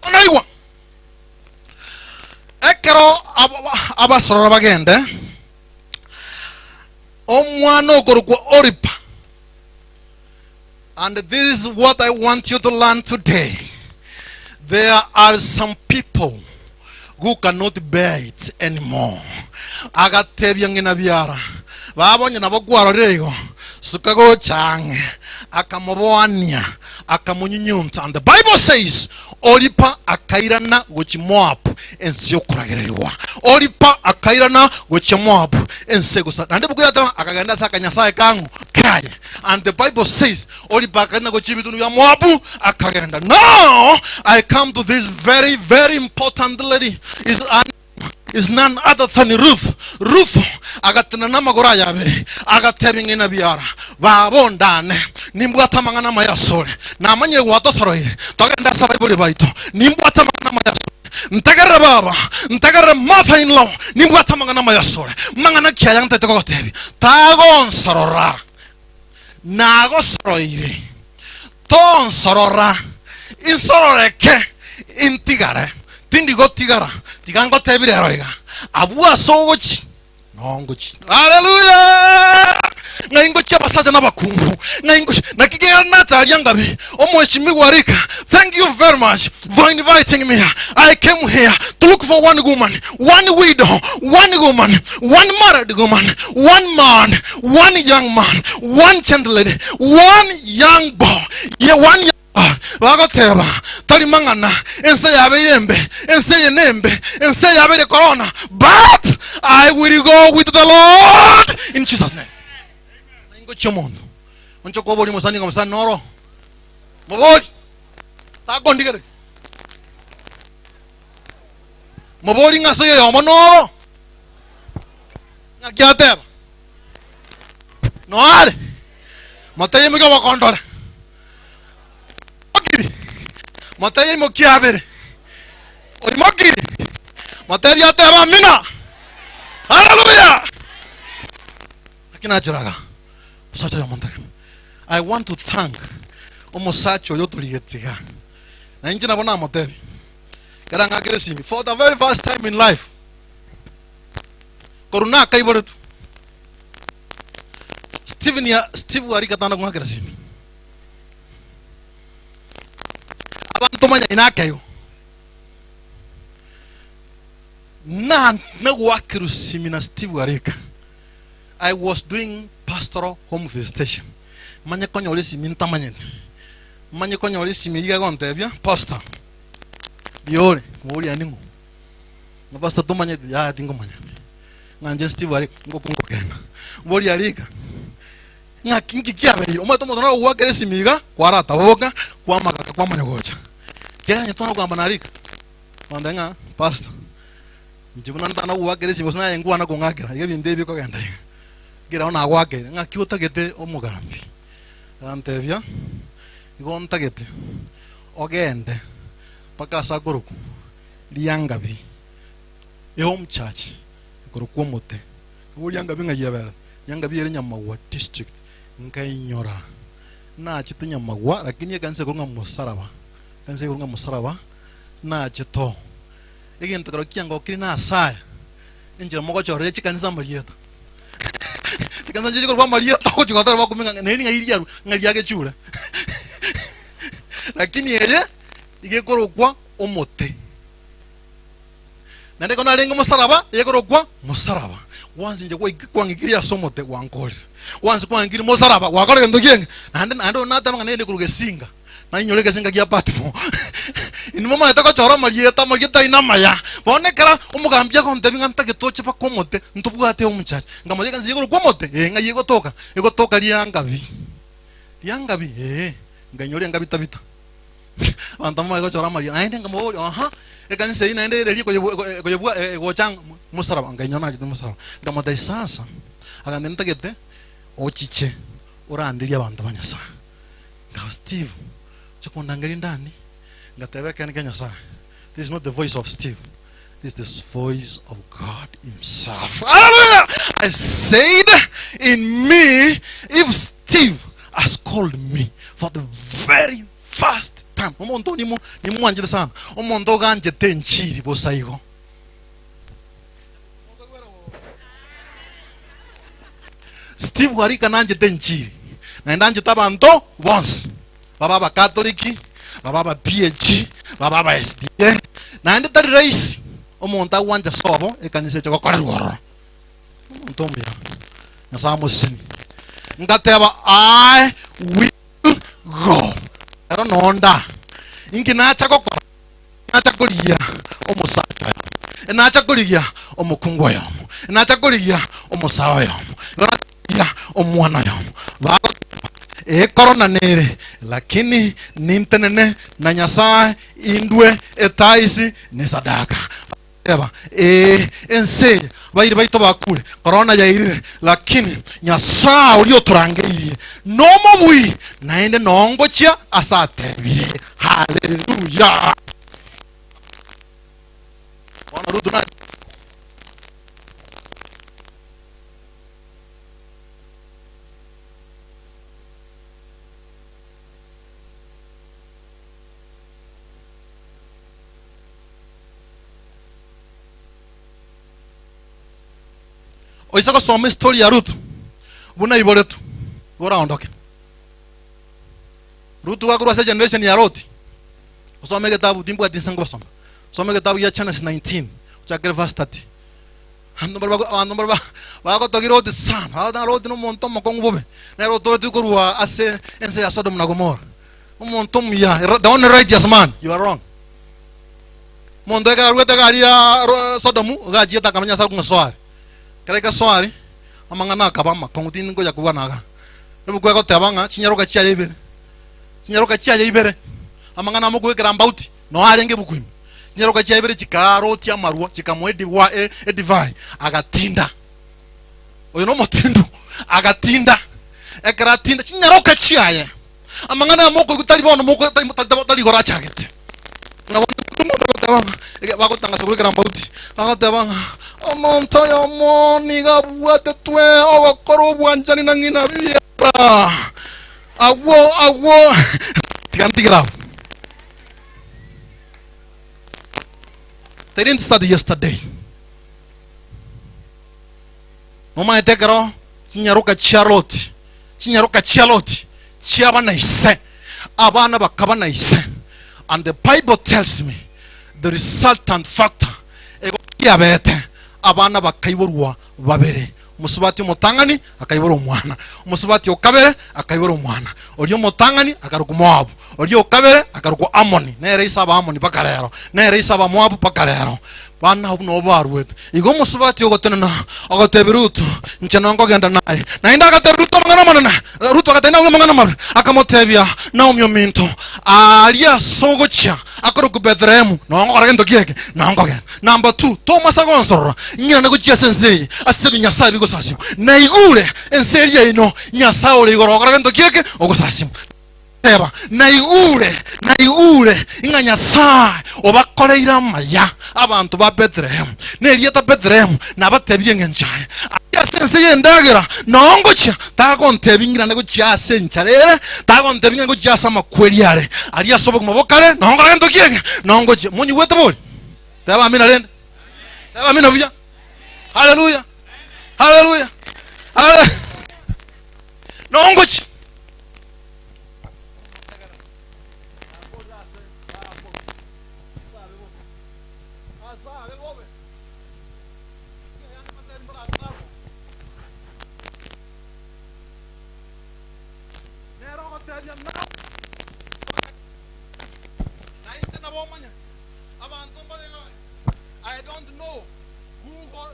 Onaigwa ekero abasorora bagende omwana okorokwa Oripa And this is what I want you to learn today. There are some people who cannot bear it anymore. Agatebia ng'ina biara, baba onye nabo kwarorire igo, suka gocha ang'e. Akamoboania, akamonyunyunta. And the Bible says, Oripa akairana gochia Moabu, ense y'okoragererigwa. Oripa akairana gochia Moabu, ense egosa. Naende ebuku yateba, akagenda ase akanyasae kang'o kaye. And the Bible says, Oripa akairana gochia ebitunu bia Moabu, akagenda. Now, I come to this very, very important lady. Is, is none other than Ruth. Ruth agatenena namagoro aye abere, agatebia ng'ina biara, Baba ondane, nimbwate amang'ana amaya asore. Namanyire gwatosoroire, togende ase abaibori baito. Nimbwate amang'ana amaya asore. Ntegerere baba, ntegerere mother in law, nimbwate amang'ana amaya asore. Mang'ana ki aya ntaete kogotebia? Tagonsorora. Nagosoroire, tonsorora, insororeke, intigare, tindi gotigara, tiga ngotebie rero iga, abwo ase ogochi, noo ngochi. Haleluya! Ng'ai ngochia abasacha na abakungu, ng'ai ngochi, naki kegera nacharia ngabi, Omweshimiwa Rika, thank you very much for inviting me. I came here to look for one woman, one widow, one woman, one married woman, one man, one young man, one gentle lady, one young boy, yeah, one young bagoteba tari mang'ana ense yabeire embe ense eye nembe ense yabeire corona but i will go with the lord in jesus name Ningochia omonto Onche koboria omosani ng'a omosani noro mobori takondigereria mobori ng'a ase oyomo noro ng'aki ateba noare motebie imokia obokondore Oimokiri motebie imokia abere oimokiri motebie atebe amina haleluya Naki nacheraga omosacha oyomo ntagete. I want to thank omosacha oyo otorigetie iga. Na inche nabo namotebia, ekero ang'akire esimi for the very first time in life, korwa nakaiboretwe, Stephen ya Steve Arika tanda kong'akera esimi. Abanto manya inakeigo. Na nagoakerwa esimi na Steve Arika. I was doing pastoral home visitation, manye konyora esimi ntamanyeti, manye konyora esimi eyio egontebia, Pastor, mbuya ore? Nkoboria ning'o? Ng'a pastor tomanyeti? Yaya tingomanyeti. Ng'a inche Steve aria ngokongokenda. Mboria rika, ng'aki nki kiabeire? Omanyete omonto nagogoakera esimi iga, kwarataboka, kwamagaka kwamanya gocha. Ekiagera onye twana kogamba na rika, ogontebia ng'a pastor, Inche buna ntana gogoakera esimi gose naye nkwana kong'akera, iga ebinto ebi bikogenda iga. Ekero nagoakeire, ng'aki otagete omogambi? Agantebia, igo ntagete ogende mpaka ase akorokwa Riangabi, ehome church ekorokwa omote. Nigo Riangabi ng'ai eberete? Riangabi ere Nyamagwa district. Nkainyora nachete Nyamagwa lakini ekanisa ekorokwa ng'a Mosaraba, ekanisa ekorokwa ng'a Mosaraba nachete oo. Egento kero kiangokire nase aya, enchera mogochorera chikanisa amarieta. Chikanisa nchiria chikorokwa amarieta ogochia gotera bakumia ng'a neri ng'ai riarwa, ng'a riagechure. Lakini eye iga ekorokwa omote. Naende ekero narenge omosaraba, ekorokwa mosaraba. Gwansi inche gwaik kwang'ikirie ase omote gwankorire. Gwansi kwang'ikirie mosaraba gwakora gento kienge. Naende naende oyo nateba ng'a nende korwa gesinga. Nainyore egesinga gia Patmo. Inwe momanyete gochora amarieta, amarieta aino amaya. Bono ekero omogambi agontebia ng'a ntagete oche mpaka omote, ntobwate omochache. Nkamotebia ekanisa eye ekorokwa omote? Ee, ng'ai egotoka? Egotoka Riangabi. Riangabi? Ee. Nkainyora Engabitabita. Abanto bamanye gochora amarieta. Naende nkamoboria, aha, ekanisa eyio naende ere ekoyebwa ekoyebwa egocha ng'a mosaraba. Nkainyora nachete mosaraba. Nkamotebia sasa, agantebia ntagete ochiche oranderie abanto ba Nyasaye. Nkaba Steve, oche kondangeria ndani, ngateba ekeene kia Nyasaye, this is not the voice of Steve, this is the voice of God himself. Hallelujah! I said in me, if Steve has called me for the very first time, omonto nimo nimwanchete sana, omonto oganchete enchiri bosa igo. Steve Warika nanchete enchiri, naende anchete abanto bonsi, babe abakatoliki, babe aba PAG, babe aba SDA, naende tari rahisi omonto agwancha sobo ekanisa eche gokorerwa ororo. Omonto omuya, Nyasae amosesenie. Ngateba I will go. Ero nonda. Inki nacha gokora? Nacha korigia omosacha oyomo, nacha korigia omokungu oyomo, nacha korigia omosae oyomo, igo nacha korigia omwana oyomo. Bagoteba, Ee, korona nere, lakini nintenene na Nyasae indwe etaisi ne esadaka. Bagoteba, Ee, ense eye abairi baito bakure, korona yairire, lakini Nyasae oria otorangeirie nomobui, naende nongochia ase atebire. Haleluya! Bono Rutu na Oise gosoma estory ya Rutu buna aiboretwe, igo oraondoke. Rutu gakorwa ase generation ya Loti. Osome egetabu timbwati inse nkobasoma. Soma egetabu gia Genesis 19 ochakere verse 30. Abanto mbare bago- abanto mbare ba- bagotogia Loti sana. Bagoteba Loti na omonto omokong'u bobe. Nere otoretwe korwa ase ense ya Sodom na Gomora. Omonto omuya, the only righteous man, you are wrong. Omonto ekero aruete iga aria ro- Sodomu, iga achiete akamanya ase arokwa ng'a Soari. Ekero aika Soari, amang'ana akaba amakong'u tindi nkonya kobwana igaa. Ebuku egoteba ng'a chinyaroka chiaye ibere, chinyaroka chiaye ibere, amang'ana amo kobekera mbauti, noo arenge ebuku ime. Chinyaroka chiaye ibere chikarotia amarwa, chikamoa ediwa edivai, agatinda. Oyo nomotindu, agatinda. Ekero atinda, chinyaroka chiaye, amang'ana amo okoigwa tari bono moko tari tari tari igoro achagete. Buna bono omonto ogoteba ng'a ege bagotangasa kobekera mbauti, bagoteba ng'a omonto oyomo nigo abwatetwe ogokora obwanchani na ng'ina biara. Agwo agwo tiga ntigere abwo. They didn't start yesterday. Nomaete ekero chinyaroka chia Loti, chinyaroka chia Loti chiaba na ise, abana bakaba na ise. And the Bible tells me the resultant factor ego kiabete abana bakaiborwa babere. Omosubati omotang'ani akaibora omwana, omosubati o kabere akaibora omwana. Oria omotang'ani akarokwa Moabu, oria o kabere akarokwa Amoni, nere ise Abaamoni mpaka rero, nere ise Abamoabu mpaka rero. Bana abwo nabo baruete. Igo omosubati ogotenena agatebia Rutu, Inche nonkogenda naye. Naende agatebia Rutu amang'ana amanene. Rutu agatebia Naomi amang'ana amabe, akamotebia, Naomi ominto, aaria ase ogochia akorokwa Bethlehemu, nongokora gento ki eke? Nonkogenda. Number two, tomasa gonsorora, ng'irane gochia ase ense eye, ase ebinyasae bigosasimwa. Naigure ense eria yaino, Nyasae ore igoro ogokora gento ki eke? Ogosasimwa. Teba, Naigure, naigure ng'a Nyasae obakoreire amaya abanto ba Bethlehemu. Na erieta Bethlehemu nabatebirie engencho yaye. Aria ase ense y'endagera nao ngochia, tagontebia ng'irane gochia ase enchara ere, tagontebia ng'irane gochia ase amakweri are. Aria ase obogima bokare nao nkore gento ki eke? Nao ngochia. Monyigwete bori? Teba amina rende. Teba amina buya. Haleluya. Haleluya. Haleluya. Nao ngochia. Agatebia Naomi, Na inche nabo omanyete, abanto mbare iga, I don't know who,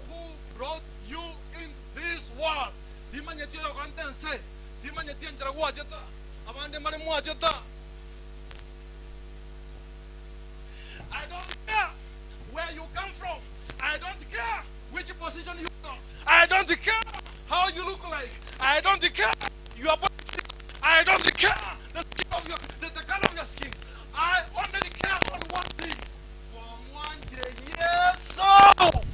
who brought you in this world. Timanyeti oyokorenta ense, timanyeti enchera gwachete, abande mbare mwachete. I don't care where you come from. I don't care which position you got. I don't care how you look like. I don't care your body. I don't care the skin of your, the, the color of your skin. I only care on one thing. Twamwanchire Yesu.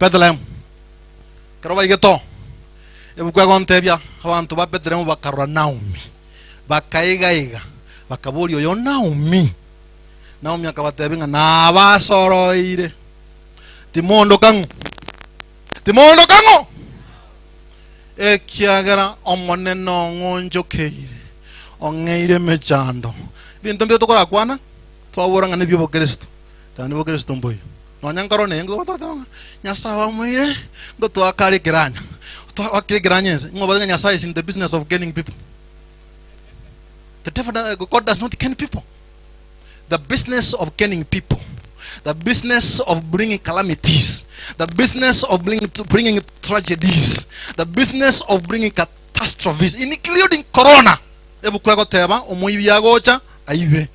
Bethlehem. Ekero baigete oo, ebuku egontebia abanto ba Bethlehem bakarora Naomi, bakaigaiga, bakaboria oyo Naomi. Naomi akabatebia ng'a nabasoroire, timondoka ng'o, timondoka ng'o, ekiagera Omonene ong'onchokeire, ong'eire emechando. Ebinto mbire tokorakwana, twabora ng'a nebi'obokristo, Tari bokristo mboiyo. Nonya nkoro neye nigo batoteba ng'a Nyasae omoire ngotwaka are ekeranya, twakire ekeranya ense. Ng'o obate ng'a Nyasae is in the business of gaining people. The devil, God does not gain people. The business of gaining people, the business of bringing calamities, the business of bringing, bringing tragedies, the business of bringing catastrophes, including corona. Ebuku egoteba omoibi agocha aibe,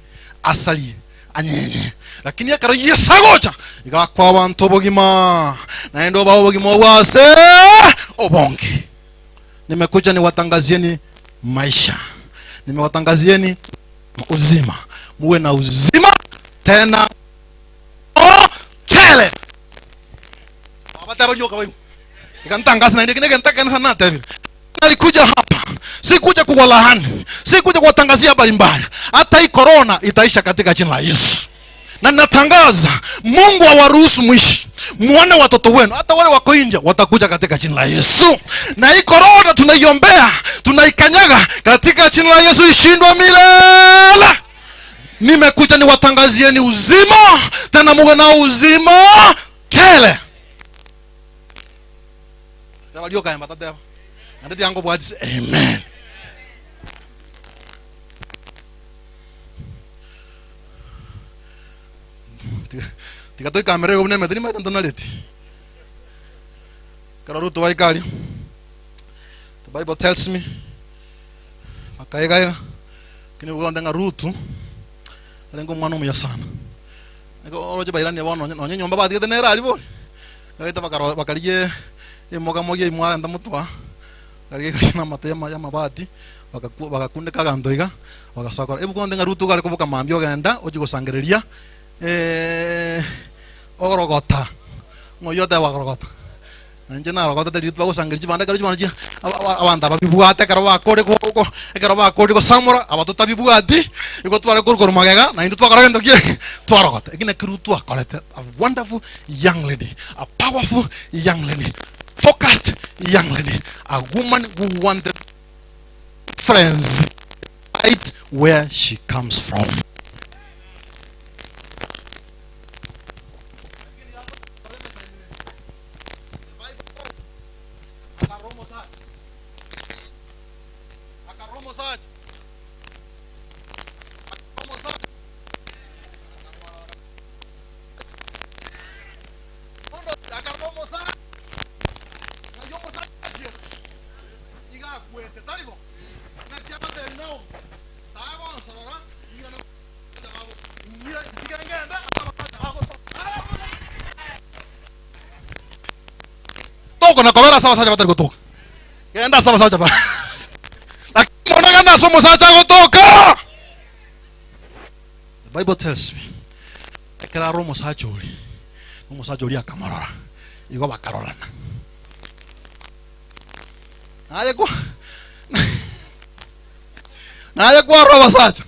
asarie, anyenye. Lakini ekero Yeso agocha, iga akoa abanto obogima, naende obae obogima obwo ase obonge. Nimekuja niwatangazieni maisha, nimewatangazieni uzima, muwe na uzima tena o tele. Abateba rioka baigwe. Iga ntangase naende eki negento ekenene sana natebire. Nalikuja hapa sikuja kuwalaani, sikuja kuwatangazia habari mbaya. Hata hii corona itaisha katika jina la Yesu. Na natangaza Mungu awaruhusu mwishi, muone watoto wenu, hata wale wako India watakuja katika jina la Yesu. Na hii corona tunaiombea, tunaikanyaga katika jina la Yesu, ishindwe milele. Nimekuja niwatangazieni uzima, tena muwe na uzima tele. Teba rioka emba tateba. Naende tiga nkobwatise amen. Tiga- Tiga toikamere igo buna emete nimanyete ntonareti. Ekero Ruto baika aria, the Bible tells me, bakaigaiga, lakini nigo egontebia ng'a Rutu arenge omwana omuya sana. Nigo oroche bairanie bono nonye nonye enyomba batigete nere aria bori, Bagaeta bakaro bakarigia emogamogi eyio mwarenta motwe aa, bakarigia ekarigia na amato yama yamabati, bagaku bagakundeka aganto iga, bagasoa korora. Ebuku onde ng'a Rutu iga are koboka mambia ogenda ochia gosangereria orogota, ng'a oyio oteba korogota. Na inche narogotete riria twagosangereria chibando ekero chibando chia aba aba abanto ababibwate ekero bakore ko ko ekero bakorire gosamora aba totabibwati, igo tware korwa korwa magega naintwe twakora gento ki? Twarogota. Eki nakio Rutu akorete, a wonderful young lady, a powerful young lady, focused young lady, a woman who wanted friends right where she comes from. Tokona kobera ase abasacha batari gotoka. Genda ase abasacha bara. Lakini mono genda ase omosacha agotoka. The Bible tells me ekero are omosacha oria, omosacha oria akamorora, igo bakarorana. Naye kwa naye kwarora abasacha.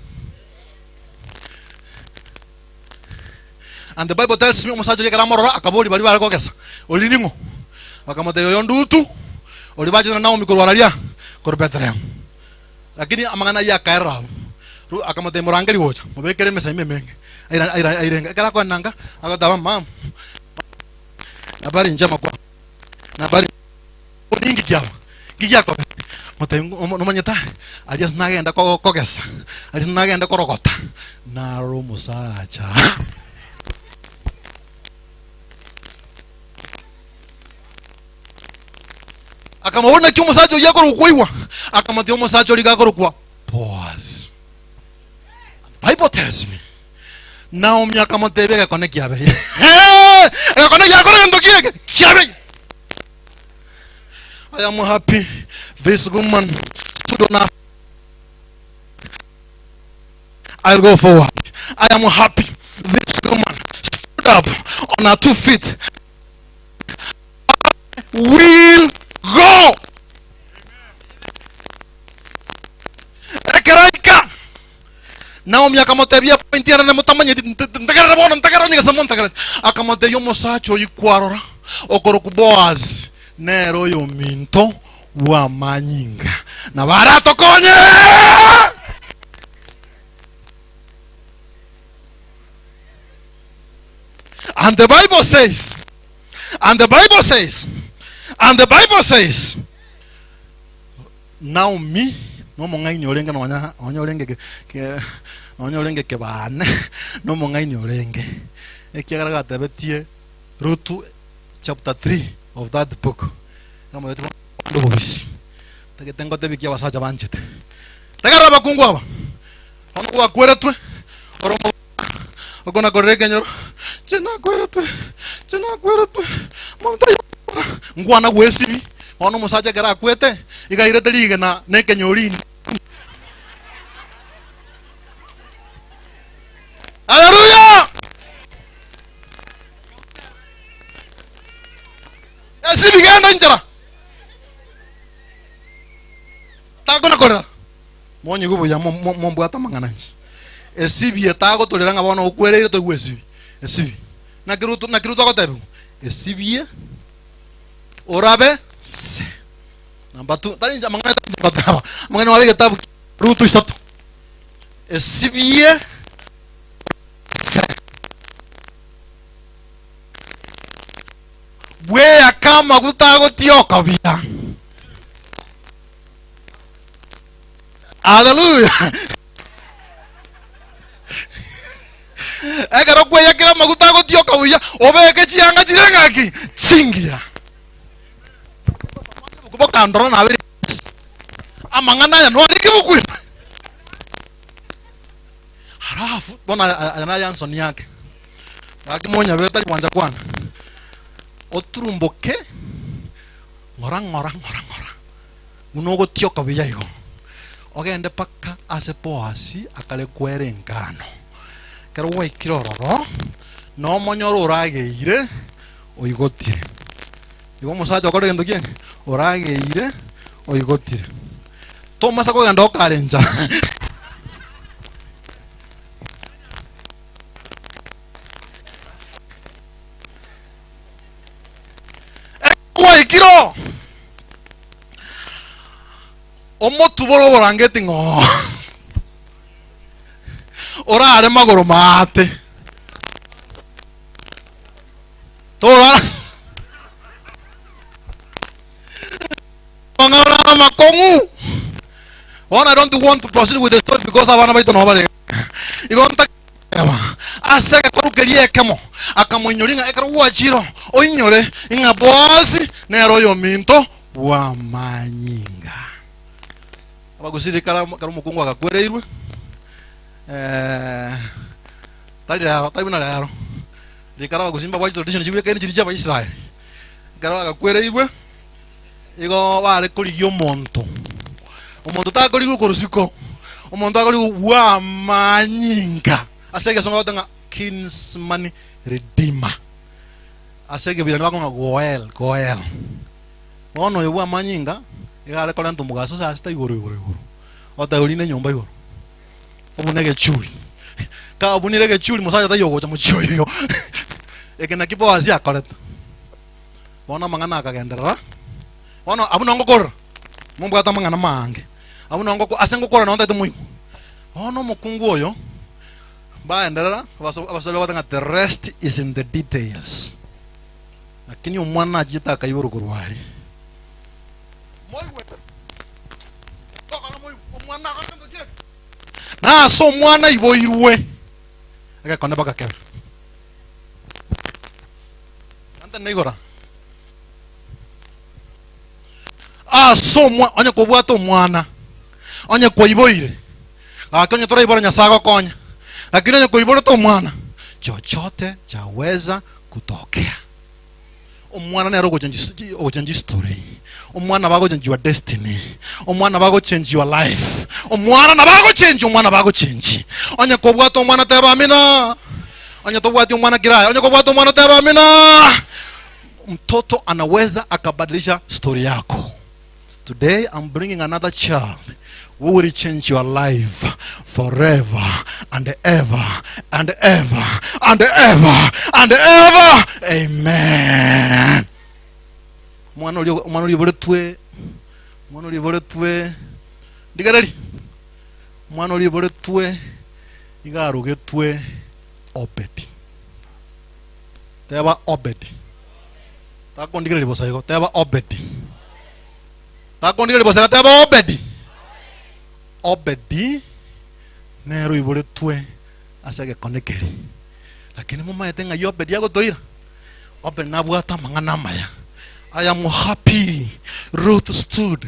And the Bible tells me omosacha oria ekero amorora akaboria baria bare kogesa, Oria ning'o? Bakamotebia, Oyo Ndutu, oria bachete na Naomi korwa araria korwa Bethlehemu. Lakini amang'ana ayio akaerera abwo. Ru akamotebia, Morangerie gocha, mobekere emesaima emenge. Aira aira airenge. Ekero akoenda nka, agoteba, Mama, nabari njema kwao, nabari ninki kiaba? Nki giakobe? Motebi nomanyete aria ase nagenda kogesa, aria ase nagenda korogota, narora omosacha. Akamoboria naki omosacha oyio akorokwa koigwa, akamotebia omosacha oria iga akorokwa Boazi. Bible tells me Naomi akamotebia egekone kiabeire. Egekone giakora egento kiege kiabeire. I am happy this woman stood on her I'll go forward. I am happy this woman stood up on her two feet. I will go. Ekero aika, Naomi akamotebia point ere nemotamanyeti, ntegerere bono, ntegerere onye gese montegerere. Akamotebia omosacha oyio kwarora, okorokwa Boazi, nere oyominto bw'amanyinga, nabo aratokonye. And the Bible says, and the Bible says, and the Bible says, Naomi nomong'aini orenge nonya nonya orenge ke ke nonya orenge kebaane, nomong'aini orenge, ekiagera gatebetie Rutu chapter 3 of that book, amotebetie bono ande obobisi, ntagete ngotebie ki abasacha banchete. Tegerera abakungu aba, bono gwakweretwe, ore omo okona korera ekenyoro, inche nakweretwe, inche nakweretwe, monto oyo nkwana gwesibi, bono omosacha ekero akwete, iga airete rigena na ekenyorini. Haleluya! Esibi genda inchera. Takona korera. Monyigwe buya mombwate amang'ana inche. Esibi etagotorera ng'a bono okwereire toigwe esibi. Esibi. Naki Rutu naki Rutu agotebiwa? Esibie orabe se. Number two, tari inche amang'ana tari inche ngoteba. Amang'ana are egetabu kia Rutu isato. Esibie se. Bweyake amaguta agotioka buya. Haleluya! Ekero kweyakire amaguta agotioka buya, obeke chianga chire ng'aki? Chingiya. Bokandora nabere amang'ana aya nwarike buku ime. Halafu bono aya naye ansoni yake. Gaki monyabe tari gwancha kwana. Oturumboke ng'ora ng'ora ng'ora ng'ora. Buna ogotioka buya igo, ogende mpaka ase Boasi akare kwera engano. Ekero gwaikire ororo, nomonyore orageire oigotire. Igo omosacha okore gento kienge, orageire oigotire. Tomasa kogenda okare enchara. Ekero gwaikire oo, omotubore oborangeti ng'oo orare magoro maate torara mang'ana orare amakong'u bono I don't want to proceed with the story because abana baito nabo bare igo ntagete ase egekoru keria ekemo akamoinyoria ng'a ekero gwachire oinyore ng'a Boazi nere oyominto bw'amanyinga. Abagusii kare kare omokungu agakwereirwe eh, tari rero tari buna rero rikare abagusii mbabwate tradition chibwekaine chiria chia abaisraeli ekero agakwereirwe igo bare korigia omonto omonto takorigwa korwa isiko omonto akorigwa bw'amanyinga ase egesongo bagoteba ng'a kinsman redeemer Ase egebirani bakong'a Goel, Goel. Bono oyo bw'amanyinga iga are korenta omogaso ase asete igoro igoro igoro, oteba orine enyomba igoro, obune egechui. Kabunire egechuri mosacha taiyo ogocha mochie oyoyo. Eke naki Boazi akorete. Bono amang'ana akagenderera. Bono abwo nongo korora, mombwate amang'ana maange. Abwo nongo ko- ase ngokora nonye ntaete moigwe. Bono omokungu oyo, baenderera, abaso abaswahili bagoteba ng'a the rest is in the details. Lakini omwana nachiete akaiborwa korwa aria. Moigwe, tokora moigwe, omwana nakore gento ki eke? Na ase omwana aiboirwe, egekone baka kebe. Nantene igora. Ase omwa onye kobwate omwana, onye kwaiboire, gaki onye toraibora Nyasae agokonya, lakini onye koiborete omwana, chochote chaweza kutokea. Omwana nere ogochange ogochange history, omwana nabo agochange your destiny, omwana nabo agochange your life, omwana nabo agochange, omwana nabo agochange. Onye kobwate omwana teba amina, onye tobwati omwana kira aye, onye kobwate omwana teba amina. Mtoto anaweza akabadilisha story yako. Today I'm bringing another child who will change your life forever and ever and ever and ever and ever. Amen. Omwana oria omwana oria oiboretwe omwana oria oiboretwe ndigereri omwana oria oiboretwe iga arogetwe Obedi. Teba Obedi. Takondigereria bosa igo, teba Obedi. Takondigereria bosa igo, teba Obedi. Obedi nere oiboretwe ase egekone keria. Lakini momaete ng'ai Obedi agotoira? Obedi nabwate amang'ana amaya. I am happy Ruth stood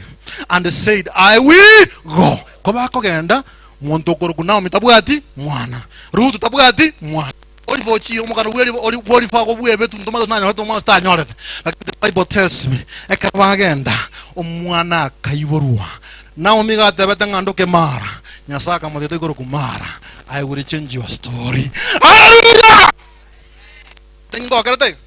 and said, I will go. Ko bakogenda, monto okorokwa Naomi tabwati mwana. Ruth tabwati mwana. Oliver ochire omogano bwe ori bwa Oliver ago bw'ebetu ntomanyete nanyorete omwana gose tanyorete. Lakini the bible tells me ekero bagenda omwana akaiborwa. Naomi iga atebete ng'a ndoke Mara, Nyasae akamotebia toikorokwa Mara, I will change your story. Hallelujah! Ningokerete iga?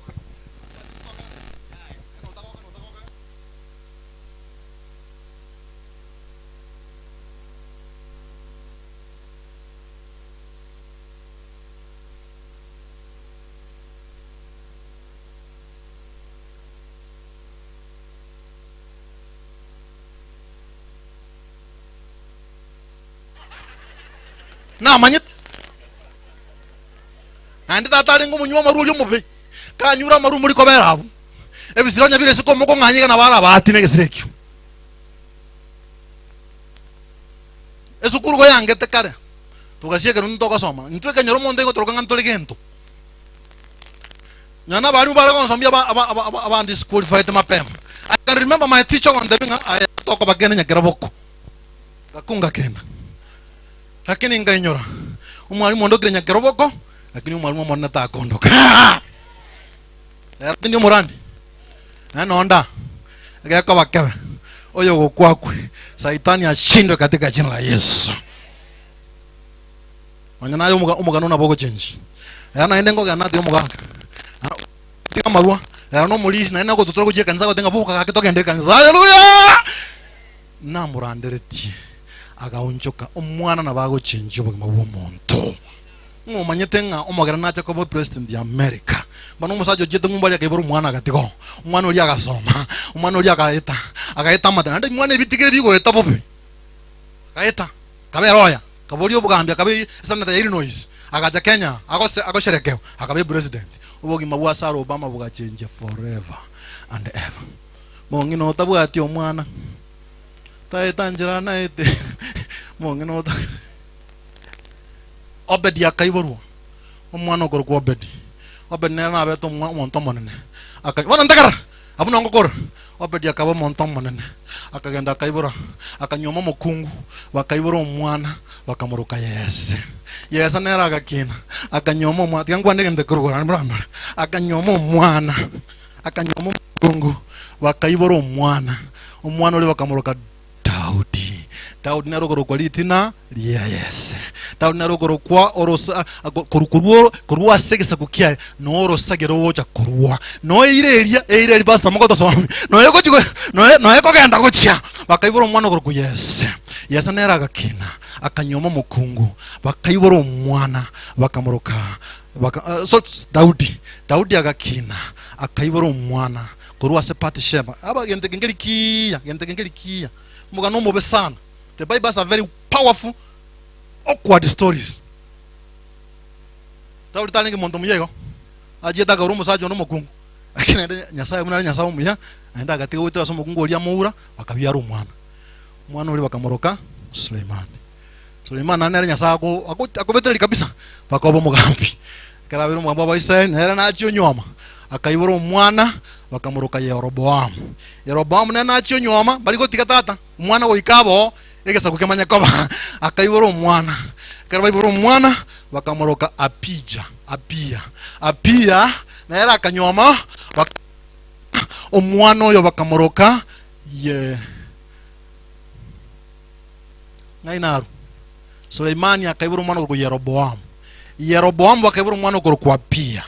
Namanyete. Naende tata arenge omonywa amarwa oria omobe, kanyure amarwa mori kobera abwo. Ebisira onye bire isiko mokong'anya iga nabo arabaati na egesira ekio. Esukuru goyangete kare, togasia ekero intwe togosoma, intwe ekenyoro omonto aigotoroka ng'a ntore gento. Nonya na abarimu bare gonsombia aba aba aba aba abandisqualified mapema. I can remember my teacher ogontebia ng'a aye tokoba kende nyakeraboko. Ngakunga kenda. Lakini nkainyora, omwalimu ondokire nyakeroboko, lakini omwalimu omonene takondoka. Rero tindi omorani, naende nonda nda, egekoba kebe, oyo ogokwa akwe, saitani ashindwe katika jina la Yesu. Nonya naye omoga omogano nabo ogochenji. Rero naende nkogenda natige omogaka. Ah, tiga amarwa, rero na omorisi naende nagototora gochia ekanisa agote ng'a boka gaki togende ekanisa. Haleluya! Namoranderetie, agaonchoka, omwana nabo agochenjia obogima bw'omonto. Ng'a omanyete ng'a omogere nache koba president ya America. Bono omosacha ochiete ng'umbu aria akaibora omwana agatiga oo. Omwana oria agasoma, omwana oria agaeta, agaeta amate naende omwana ebitigere bigoeta bobe. Agaeta, akaba eroya, akaboria obogambi akaba esenator ya Illinois, agacha Kenya agose agosherekewa, akaba epresident. Obogima bwa Sarah Obama bogachenjia forever and ever. Mong'ina otabwati omwana, taeta nchera naete, mong'ina ota Obedi akaiborwa, omwana okorokwa Obedi. Obedi nere nabete omwa omonto omonene. Aka bono ntegerera, abwo nongo kore. Obedi akaba omonto omonene, akagenda akaibora, akanyuoma omokungu, bakaibora omwana, bakamoroka Yese. Yese nere agakina, akanyuoma omwana, tiga nkwane egento ekerugoro naende morandore. Akanyuoma omwana, akanyuoma omokungu, bakaibora omwana, omwana oria bakamoroka Daudi. Daudi nere okorokwa ritina ria Yese. Daudi nere okorokwa orosa korwa korwa korwa ase egesaku kiaye norosage rogocha korwa. Noe eira eria, eira eria pastor mogotosomia, noe gochi noe noe kogenda gochia, bakaibora omwana okorokwa Yese. Yese nere agakina, akanyuoma omokungu, bakaibora omwana, bakamoroka baka, uh, so, Daudi. Daudi agakina, akaibora omwana korwa ase Batisheba. Aba gento eke nkeri kiya, gento eke nkeri kiya. Omogano omobe sana. The Bible has a very powerful awkward stories. Daudi tarenge monto muya igo. Achiete akaura omosacha onde omokungu. Lakini naende Nyasaye buna are Nyasaye omuya, naende agatiga goetera ase omokungu oria amoura, bakabiara omwana. Omwana oria bakamoroka Suleimani. Suleimani naende nere Nyasaye ako- ako- akobetereria kabisa, mpaka obe omogambi. Ekero abeire omogambi bw'Abaisraeli, nere nachia onyuoma, akaibora omwana, bakamoroka Yeroboamu. Yeroboamu nere nachia onyuoma, mbari gotiga tata, omwana goika abe oo, egesaku kemanye koba. Akaibora omwana, ekero baibora omwana, bakamoroka Abija, Abiya. Abiya nere akanyuoma, bak- omwana oyo bakamoroka Ye. Ng'ai narwo? Suleimani akaibora omwana okorokwa Yeroboamu. Yeroboamu bakaibora omwana okorokwa Abiya.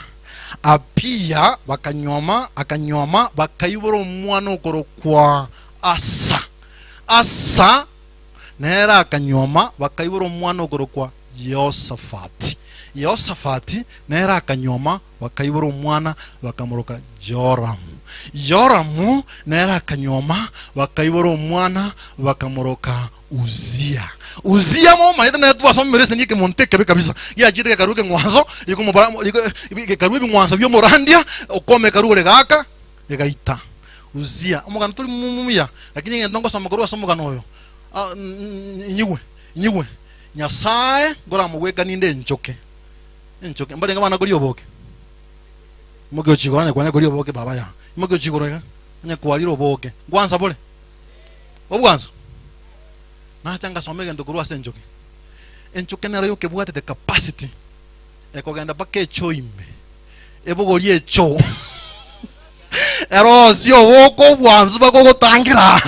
Abiya bakanyuoma, akanyuoma, bakaibora omwana okorokwa Asa. Asa nere akanyuoma, bakaibora omwana okorokwa Yehoshafati. Yehoshafati nere akanyuoma, bakaibora omwana, bakamoroka Joramu. Joramu nere akanyuoma, bakaibora omwana, bakamoroka Uzia. Uzia momanyete nere twasomire ase ekemonto ekebe kabisa, giachiete gekarua ekeng'wanso, rikomobara gekarua ebing'wanso bi'omorandia, okome ekarua ore gaka, egaita. Uzia, omogano tori muya, lakini egento ngosoma korwa ase omogano oyo, inyigwe, inyigwe, Nyasae nkoramogwekanie inde enchoke. Enchoke, mbarenge abana koria oboke? Imokia ochie igoro onye kwanya koria oboke baba yaa. Imokia ochie igoro iga, onye kwarire oboke, nkwansa bore? Obwansu? Nacha ngasoma egento korwa ase enchoke. Enchoke nero yokebwate the capacity ekogenda mpaka echoo ime, ebogorie echoo erosie oboke obwansu mpaka ogotangira.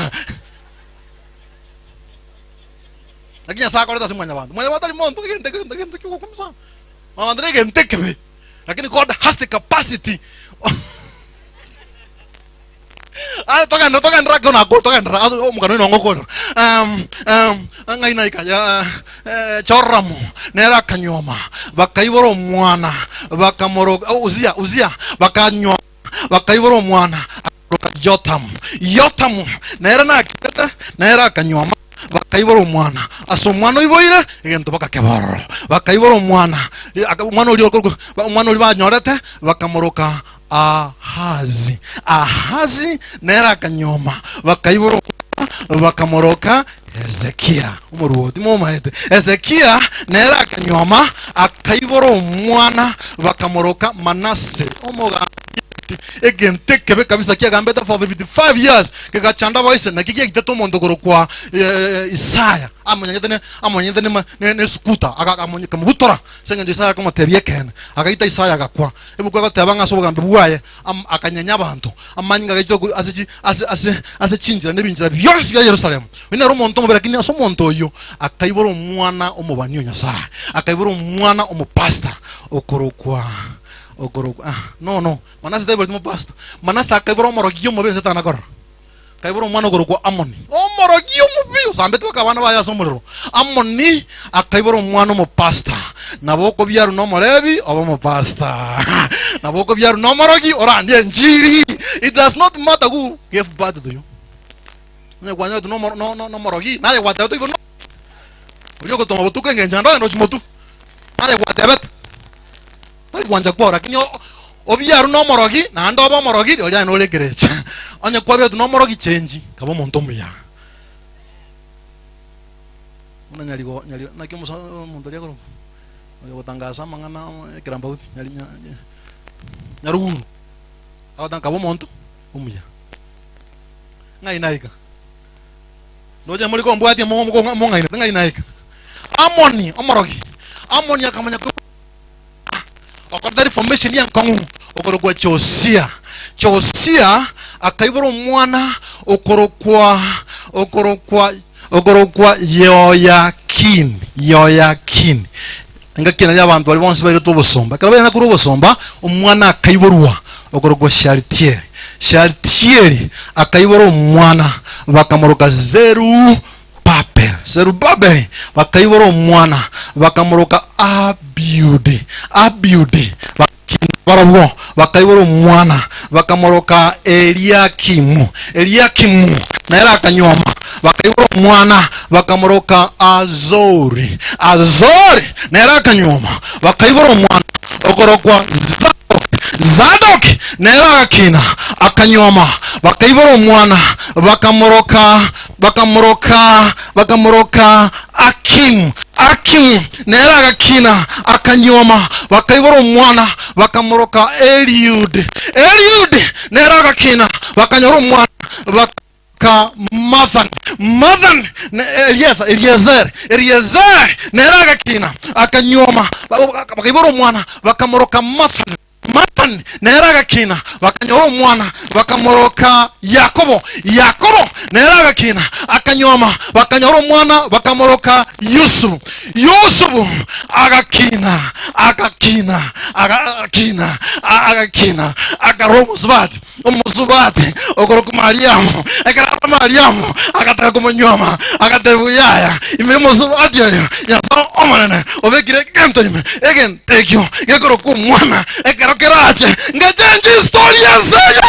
Naki Nyasae akorete ase mwanyabanto. Mwanyabanto tari monto, egento egento egento kiogokumia sana. Mwanyabanto na egento ekebe, lakini God has the capacity. Aye togenderere togenderere ake nako togenderere ase omogano oino ngokorera. Um, um, ng'ai naika ya eh, Joramu nere akanyuoma bakaibora omwana bakamoroka oh, Uzia Uzia bakanyuoma bakaibora omwana akoroka Yotamu. Yotamu nere nakirete, nere akanyuoma, bakaibora omwana. Ase omwana oiboire, egento bakakeba ororo. Bakaibora omwana, omwana oria okorokwa, omwana oria banyorete, bakamoroka Ahazi. Ahazi nere akanyuoma, bakaibora omwana, bakamoroka Hezekia, omorwoti momaete. Hezekia nere akanyuoma, akaibora omwana, bakamoroka Manase, omogambi. Egento ekebe kabisa kiagambete for 55 years kegachanda abaise naki giaitete omonto korokwa Isaya amonyanyete ne amonyanyete ne ne nesukuta akamobutora ase eng'encho Isaya akamotebia ekeene agaita Isaya agakwa Ebuku egoteba ng'a ase obogambi bwaye akanyenya abanto, amanyinga agaitwa korwa ase chi ase ase ase chinchera na ebinchera bionsi bia Yerusalemu. Oyio nere omonto omobe, lakini ase omonto oyio akaibora omwana omobani o Nyasae, akaibora omwana omopastor okorokwa okorokwa ah no no Manase taiboreti omopastor. Manase akaibora omorogi omobe ense tana korora. Akaibora omwana okorokwa Amoni, omorogi omobe osambetwe aka abana baye ase omorero. Amoni akaibora omwana omopastor. Nabo okobiarwa nomorebi obe omopastor. Nabo okobiarwa nomorogi orandie enchiri. It does not matter who gave birth to you. Onye kwanyoretwe nomo- no- no- nomorogi, naye gwatebete oiborwe no oria ogotoma botuko engencho naende ogende ochie motwe. Naye gwatebete. Tari gwancha kwao, lakini o- obiarwe nomorogi, naende obe omorogi, rirorio aye nore ekerecha. Onye kwabiaretwe nomorogi, change, kaba omonto omuya. Buna nyarigo nyari naki omosa omonto oria akorokwa? Oyo ogotangasa amang'ana ekerambauti, nyari nya nyaruguru, agotanga kaba omonto omuya. Ng'ai naika? Ndoche more kombwatia mo- mo- mong'ainete, ng'ai naika? Amoni omorogi, Amoni akamanya ko Okoreta reformation enkong'u okorokwa Josia. Josia akaibora omwana okorokwa okorokwa okorokwa Yehoyakin. Yehoyakin. Engaki naria abanto baria bonsi bairetwe obosomba. Ekero bairana korwa obosomba, omwana akaiborwa okorokwa Shealtieli. Shealtieli akaibora omwana bakamoroka Zerubabeli. Zerubabeli, Zerubabeli bakaibora omwana, bakamoroka Abiudi, Abiudi bakina barobwo, bakaibora omwana, bakamoroka Eliakimu, Eliakimu nere akanyuoma, bakaibora omwana, bakamoroka Azori, Azori nere akanyuoma, bakaibora omwana okorokwa Zadoki, Zadoki nere agakina, akanyuoma, bakaibora omwana, bakamoroka bakamoroka bakamoroka Akimu. Akimu nere agakina, akanyuoma, bakaibora omwana, bakamoroka Eliudi. Eliudi nere agakina, bakanyora omwana, baka Mathan. Mathan ne Elieza, Eliezer, Eliezer nere agakina, akanyuoma, bakaibora omwana, bakamoroka Mathan. Matani nere agakina, bakanyora omwana, bakamoroka Yakobo. Yakobo nere agakina, akanyuoma, bakanyora omwana, bakamoroka Yusufu. Yusufu agakina, agakina, agakina, agakina, akarora omosubati, omosubati okorokwa Mariamu. Ekero arora Mariamu, agataka komonyuoma, agatebigwa, Yaya, ime y'omosubati oyo Nyasae Omonene obekire egento ime, egento ekio gekorokwa omwana, ekero kerache ngechenche history y'ense eye.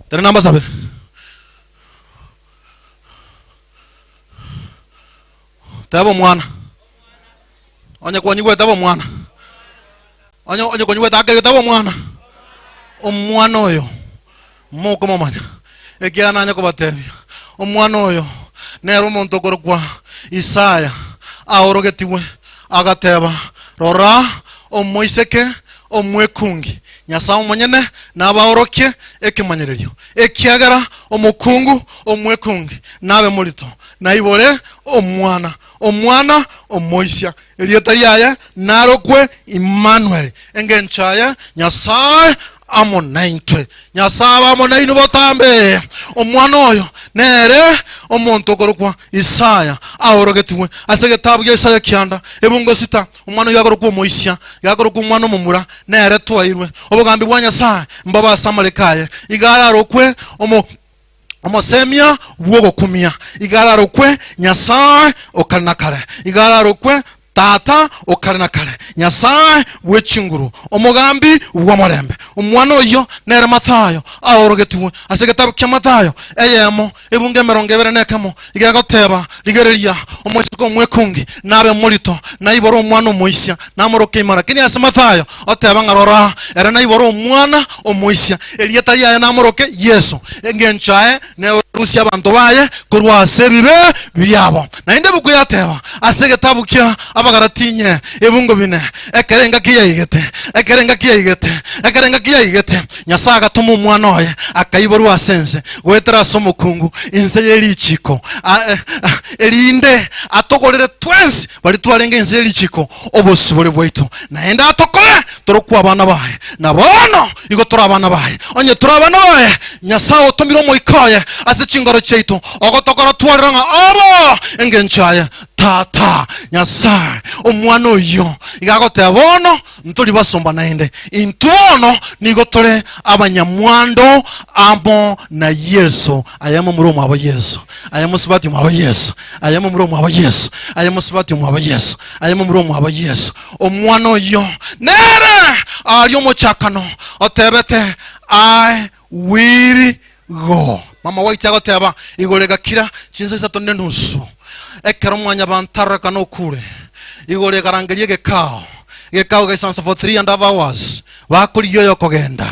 Tere namba sabere. Teba omwana. Onye kwanyigwete teba omwana. Onye onye kwanyigwete akerige teba omwana. Omwana oyo mokomomanya ekiagera nanye kobatebia omwana oyo nere omonto okorokwa Isaya aorogetigwe agateba, Rora, omoiseke omwekungi, Nyasae omonyene nabaorokie ekemanyererio, ekiagera omokungu omwekungi nabe morito, naibore omwana, omwana omoisia, erieta riaye narokwe Imanueli, engencho yaye Nyasae amo naintwe. Nyasae abe amo nainwe botambe. Omwana oyo nere omonto okorokwa Isaya aorogetigwe ase egetabu gia Isaya kianda, ebungo sita, omwana oyio akorokwa omoisia, iga akorokwa omwana omomura, nere twairwe. Obogambi bwa Nyasae mbobe ase amareko aye, iga ararokwe omo omosemia bw'ogokumia, iga ararokwe Nyasae o kare na kare, iga ararokwe Tata o kare na kare, Nyasae bwe chinguru, Omogambi bw'omorembe. Omwana oyio nere Mathayo aorogetigwe ase egetabu kia Mathayo eyemo, ebungo 21, iga egoteba, Rigereria, omoiseke omwekungi nabe morito, naibore omwana omoisia, namoroke Imara. Lakini ase Mathayo oteba ng'a rora, ere naibore omwana omoisia, erieta riaye namoroke Yeso, engencho yaye neorusie abanto baye korwa ase ebibe biabo. Naende ebuku yateba ase egetabu kia Abagalati inye ebungo bine, ekero engaki yaigete, ekero engaki yaigete, ekero engaki yaigete, Nyasae agatoma Omwana oye, akaiborwa ase ense goetera ase omokungu inse ye richiiko, erinde atogorere twensi baria twarenge inse ye richiiko obosibore bwaito, naende atokore torokwe abana baye. Na bono igo tore abana baye. Onye tore abana baye, Nyasae otomire Omoika oye ase chingoro chiaito, ogotokora twarora ng'a Aba engencho yaye Tata, Nyasae. Omwana oyio iga agoteba, Bono ntori basomba naende, intwe bono nigo tore abanyamwando amo na Yeso. Aye momura omwabo Yeso, aye mosubati omwabo Yeso, aye momura omwabo Yeso, aye mosubati omwabo Yeso, aye momura omwabo Yeso. Omwana oyio nere aria omochakano otebete, I will go. Mama waito agoteba, Igoro egakira chinsa isato nenusu. Ekero mwanyabanto arorekana okure, igoro ekarangeria egekao, egekao gaisansa for 3 and half hours, bakorigia oyokogenda.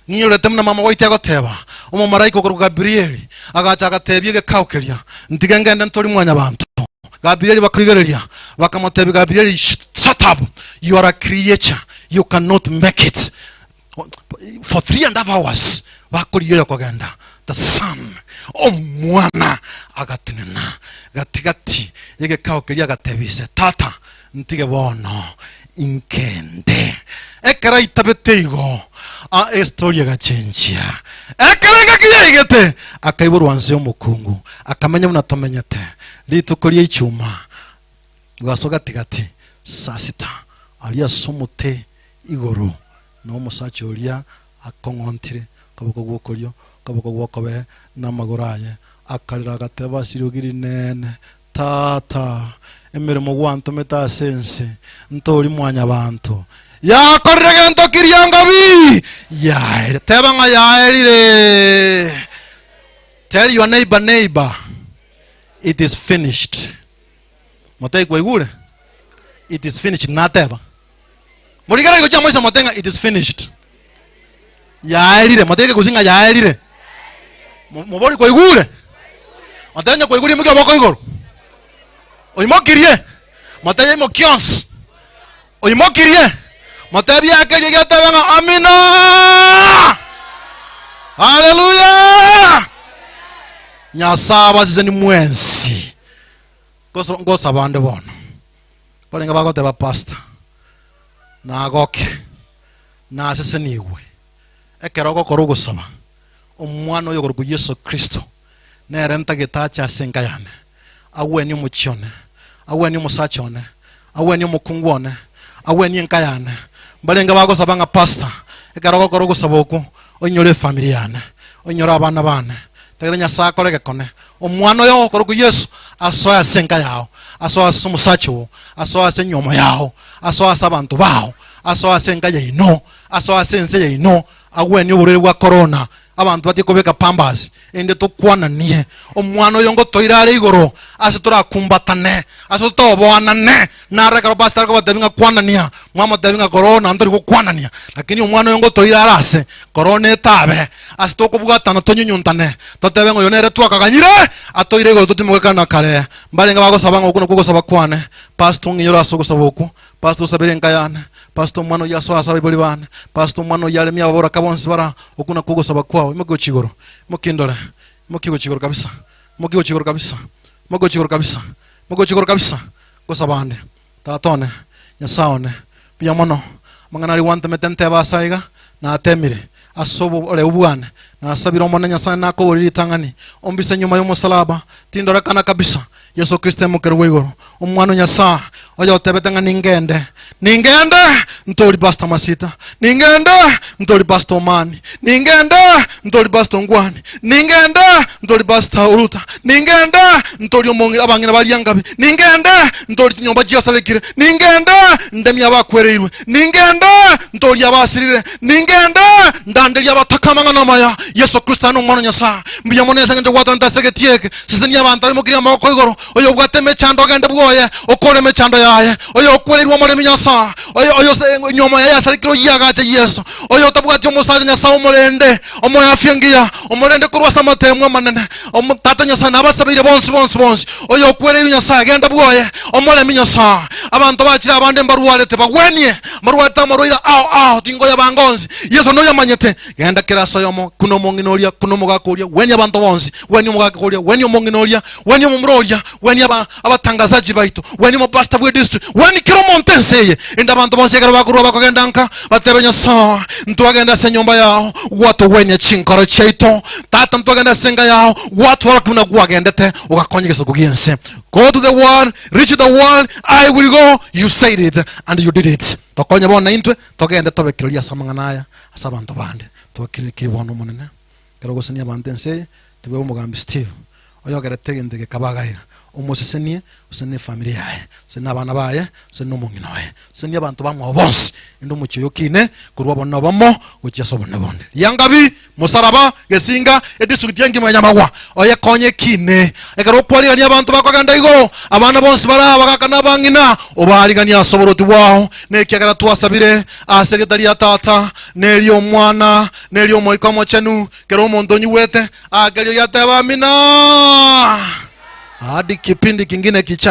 Ng'inyorete buna mama gwaito agoteba, omomaraika okorokwa Gabrieli agacha agatebia egekao keria, Ntige ngende ntori mwanyabanto. Gabrieli bakarigereria, bakamotebia Gabrieli, Shut up, you are a creature, you cannot make it. For 3 and half hours bakorigia oyokogenda, the son, omwana agatenena gatigati y'egekao keria agatebia ise, Tata, ntige bono inkende. Ekero aitabete igo, a estory egachenchia. Ekero engaki yaigete, akaiborwa nse y'omokungu, akamenya buna tomenyete. Rituko ria Ichuma, bwaso gatigati, saa sita, aria ase omote igoro, na omosacha oria akong'ontire okoboko gw'okorio, okoboko gw'okobee, na amagoro aye, akarera agateba ase eriogi rinene, Tata, emeremo gwantomete ase ense, ntori mwanyabanto. Yakorire gento kiria ngabi? Yaerire. Teba ng'a yaerire. Tell your neighbor, neighbor, it is finished. Motebie kwaigure? It is finished. Nateba. Morigererie gochia moise motebe ng'a it is finished. Yaerire. Motebie gose ng'a yaerire. Mobori kwaigure? Motebie onye kwaigure imokia oboko igoro. Oimokirie? Motebie imokia onsi. Oimokirie? Motebie ake riria otebe ng'a amina! Haleluya! Nyasae abaseseni mwensi. Ngoso ngosaba ande bono. Barenge bagoteba pastor, nagokire, nasesenigwe, ekero ogokora ogosaba, omwana oyo okorokwa Yeso Kristo, nere ntagete ache ase enka yane, agwenie omochie one, agwenie omosacha one, agwenie omokungu one, agwenie enka yane. Mbarenge bagosaba ng'a pastor, ekero ogokora ogosaba okwo, oinyore efamiri yane, oinyore abana bane, ntagete Nyasae akore egekone, Omwana oyo okorokwa Yeso asoe ase enka yao, asoe ase omosacha oo, asoe ase enyuomo yao, asoe ase abanto bao, asoe ase enka yaino, asoe ase ense yaino, agwenie oborwaire bwa korona, abanto batige kobeka pampers, erinde tokwananie. Omwana oyo ngotoire are igoro ase torakumbatane, ase totoboanane. Naro ekero pastor akobatebia ng'a kwanania, mwamotebia ng'a korona ntori gokwanania, lakini omwana oyo ngotoire are ase korona etabe, ase tokobwatana tonyunyuntane, totebe ng'a oyo nere twakaganyire, toire igoro totimogekane na kare. Mbarenge bagosaba ng'a okwo nakwo ogosaba kwane, pastor ong'inyore ase ogosaba okwo, pastor osabere enka yane, pastor omwana oyio asoe ase abaibori bane, pastor omwana oyio aremie ababoraka bonsi bare aa, okwo nakwo ogosaba kwao. Imokia gochia igoro, imokia indore, imokia gochia igoro kabisa, imokia gochia igoro kabisa, imokia gochia igoro kabisa, imokia gochia igoro kabisa. Gosaba ande, Tata one, Nyasae one, mbuya mono, amang'ana aria gwantomete ntebe ase aiga, natemire ase oboreu bwane, nasabire Omonene Nyasae nakoborie ritang'ani, ombise nyuma y'omosalaba, tindorekana kabisa, Yeso Kristo emokeru bwa igoro, Omwana o Nyasae, oyotebete ng'a ningende, ningende ntori Pastor Masita, ningende ntori Pastor Omani, ningende ntori Pastor Ngwani, ningende ntori Pastor Oruta, ningende ntori omong'ina abang'ina baria ngabi, ningende ntori chinyomba chiasarekire, ningende ndemie abakwereirwe, ningende ntori abasirire, ningende ndanderie abataka amang'ana amaya. Yeso Kristo aye nomwana o Nyasae. Mbuya mono ase eng'encho gwatanta ase egetii eke. Sesenia abanto aimokirie amaboko igoro, oyobwate emechando ogende bwoye, okore emechando yaye, oyokwereirwe omoremi Nyasae, oyo oyo enywomo yaye yasarekire oyio agache Yeso, oyo otabwati omosacha Nyasae omorende, omoe afya engiya, omorende korwa ase amateemwa amanene. Omo Tata Nyasae nabasabeire bonsi bonsi bonsi, oyokwereirwe Nyasae genda bwoye, omoremi Nyasae. Abanto bachire abande mbarwarete, bagwenie, mbarwarete amarwaire ao ao, tinkoyabanga onsi, Yeso noyamanyete. Genda kera ase oyomo, kuna omong'ina oria, kuna omogaka oria, gwenia abanto bonsi, gwenia omogaka oria, gwenia omong'ina oria, gwenia omomura oria, gwenia aba, abatangazaji baito, gwenia omopastor bwe district, gweni kera omonto ense eye. Inde abanto bonsi ekero bakorwa bakogenda nka, batebe Nyasae, ntwagenda ase enyomba yao, gwatogwenia chinkoro chiaito. Tata, ntwagenda ase enka yao, gwatworokia buna gwagendete, ogakonya egesaku gi'ense. Go to the world, reach the world, I will go, you said it and you did it. Tokonye bono naintwe, togende tobe kirori ase amang'ana aya. Ase abanto bande, twakirire bono Omonene, ekero ogosenia abanto ense eye, tibweba omogambi Steve, oyogerete egento eke kaba iga iga. Omosesenie, osesenie efamiri yaye, osesenie abana baye, osesenie omong'ina oye, osesenie abanto bamwabo bonsi, rende omochie oyo okine korwa obonene obomo gochia ase obonene bonde. Riangabi, mosaraba, gesinga, edisugiti engima ya nyamagwa, oyekonye ekine. Ekero okwarigania abanto bakogenda igoro, abana bonsi bare abagaka na abang'ina, obaariganie ase oboroti bwao, na ekiagera twasabire ase erieta ria Tata, na eri'Omwana, na eri'Omoika Omochenu, kera omonto onyigwete, ake eriogi atebe, Amina! Hadi kipindi kingine kicha.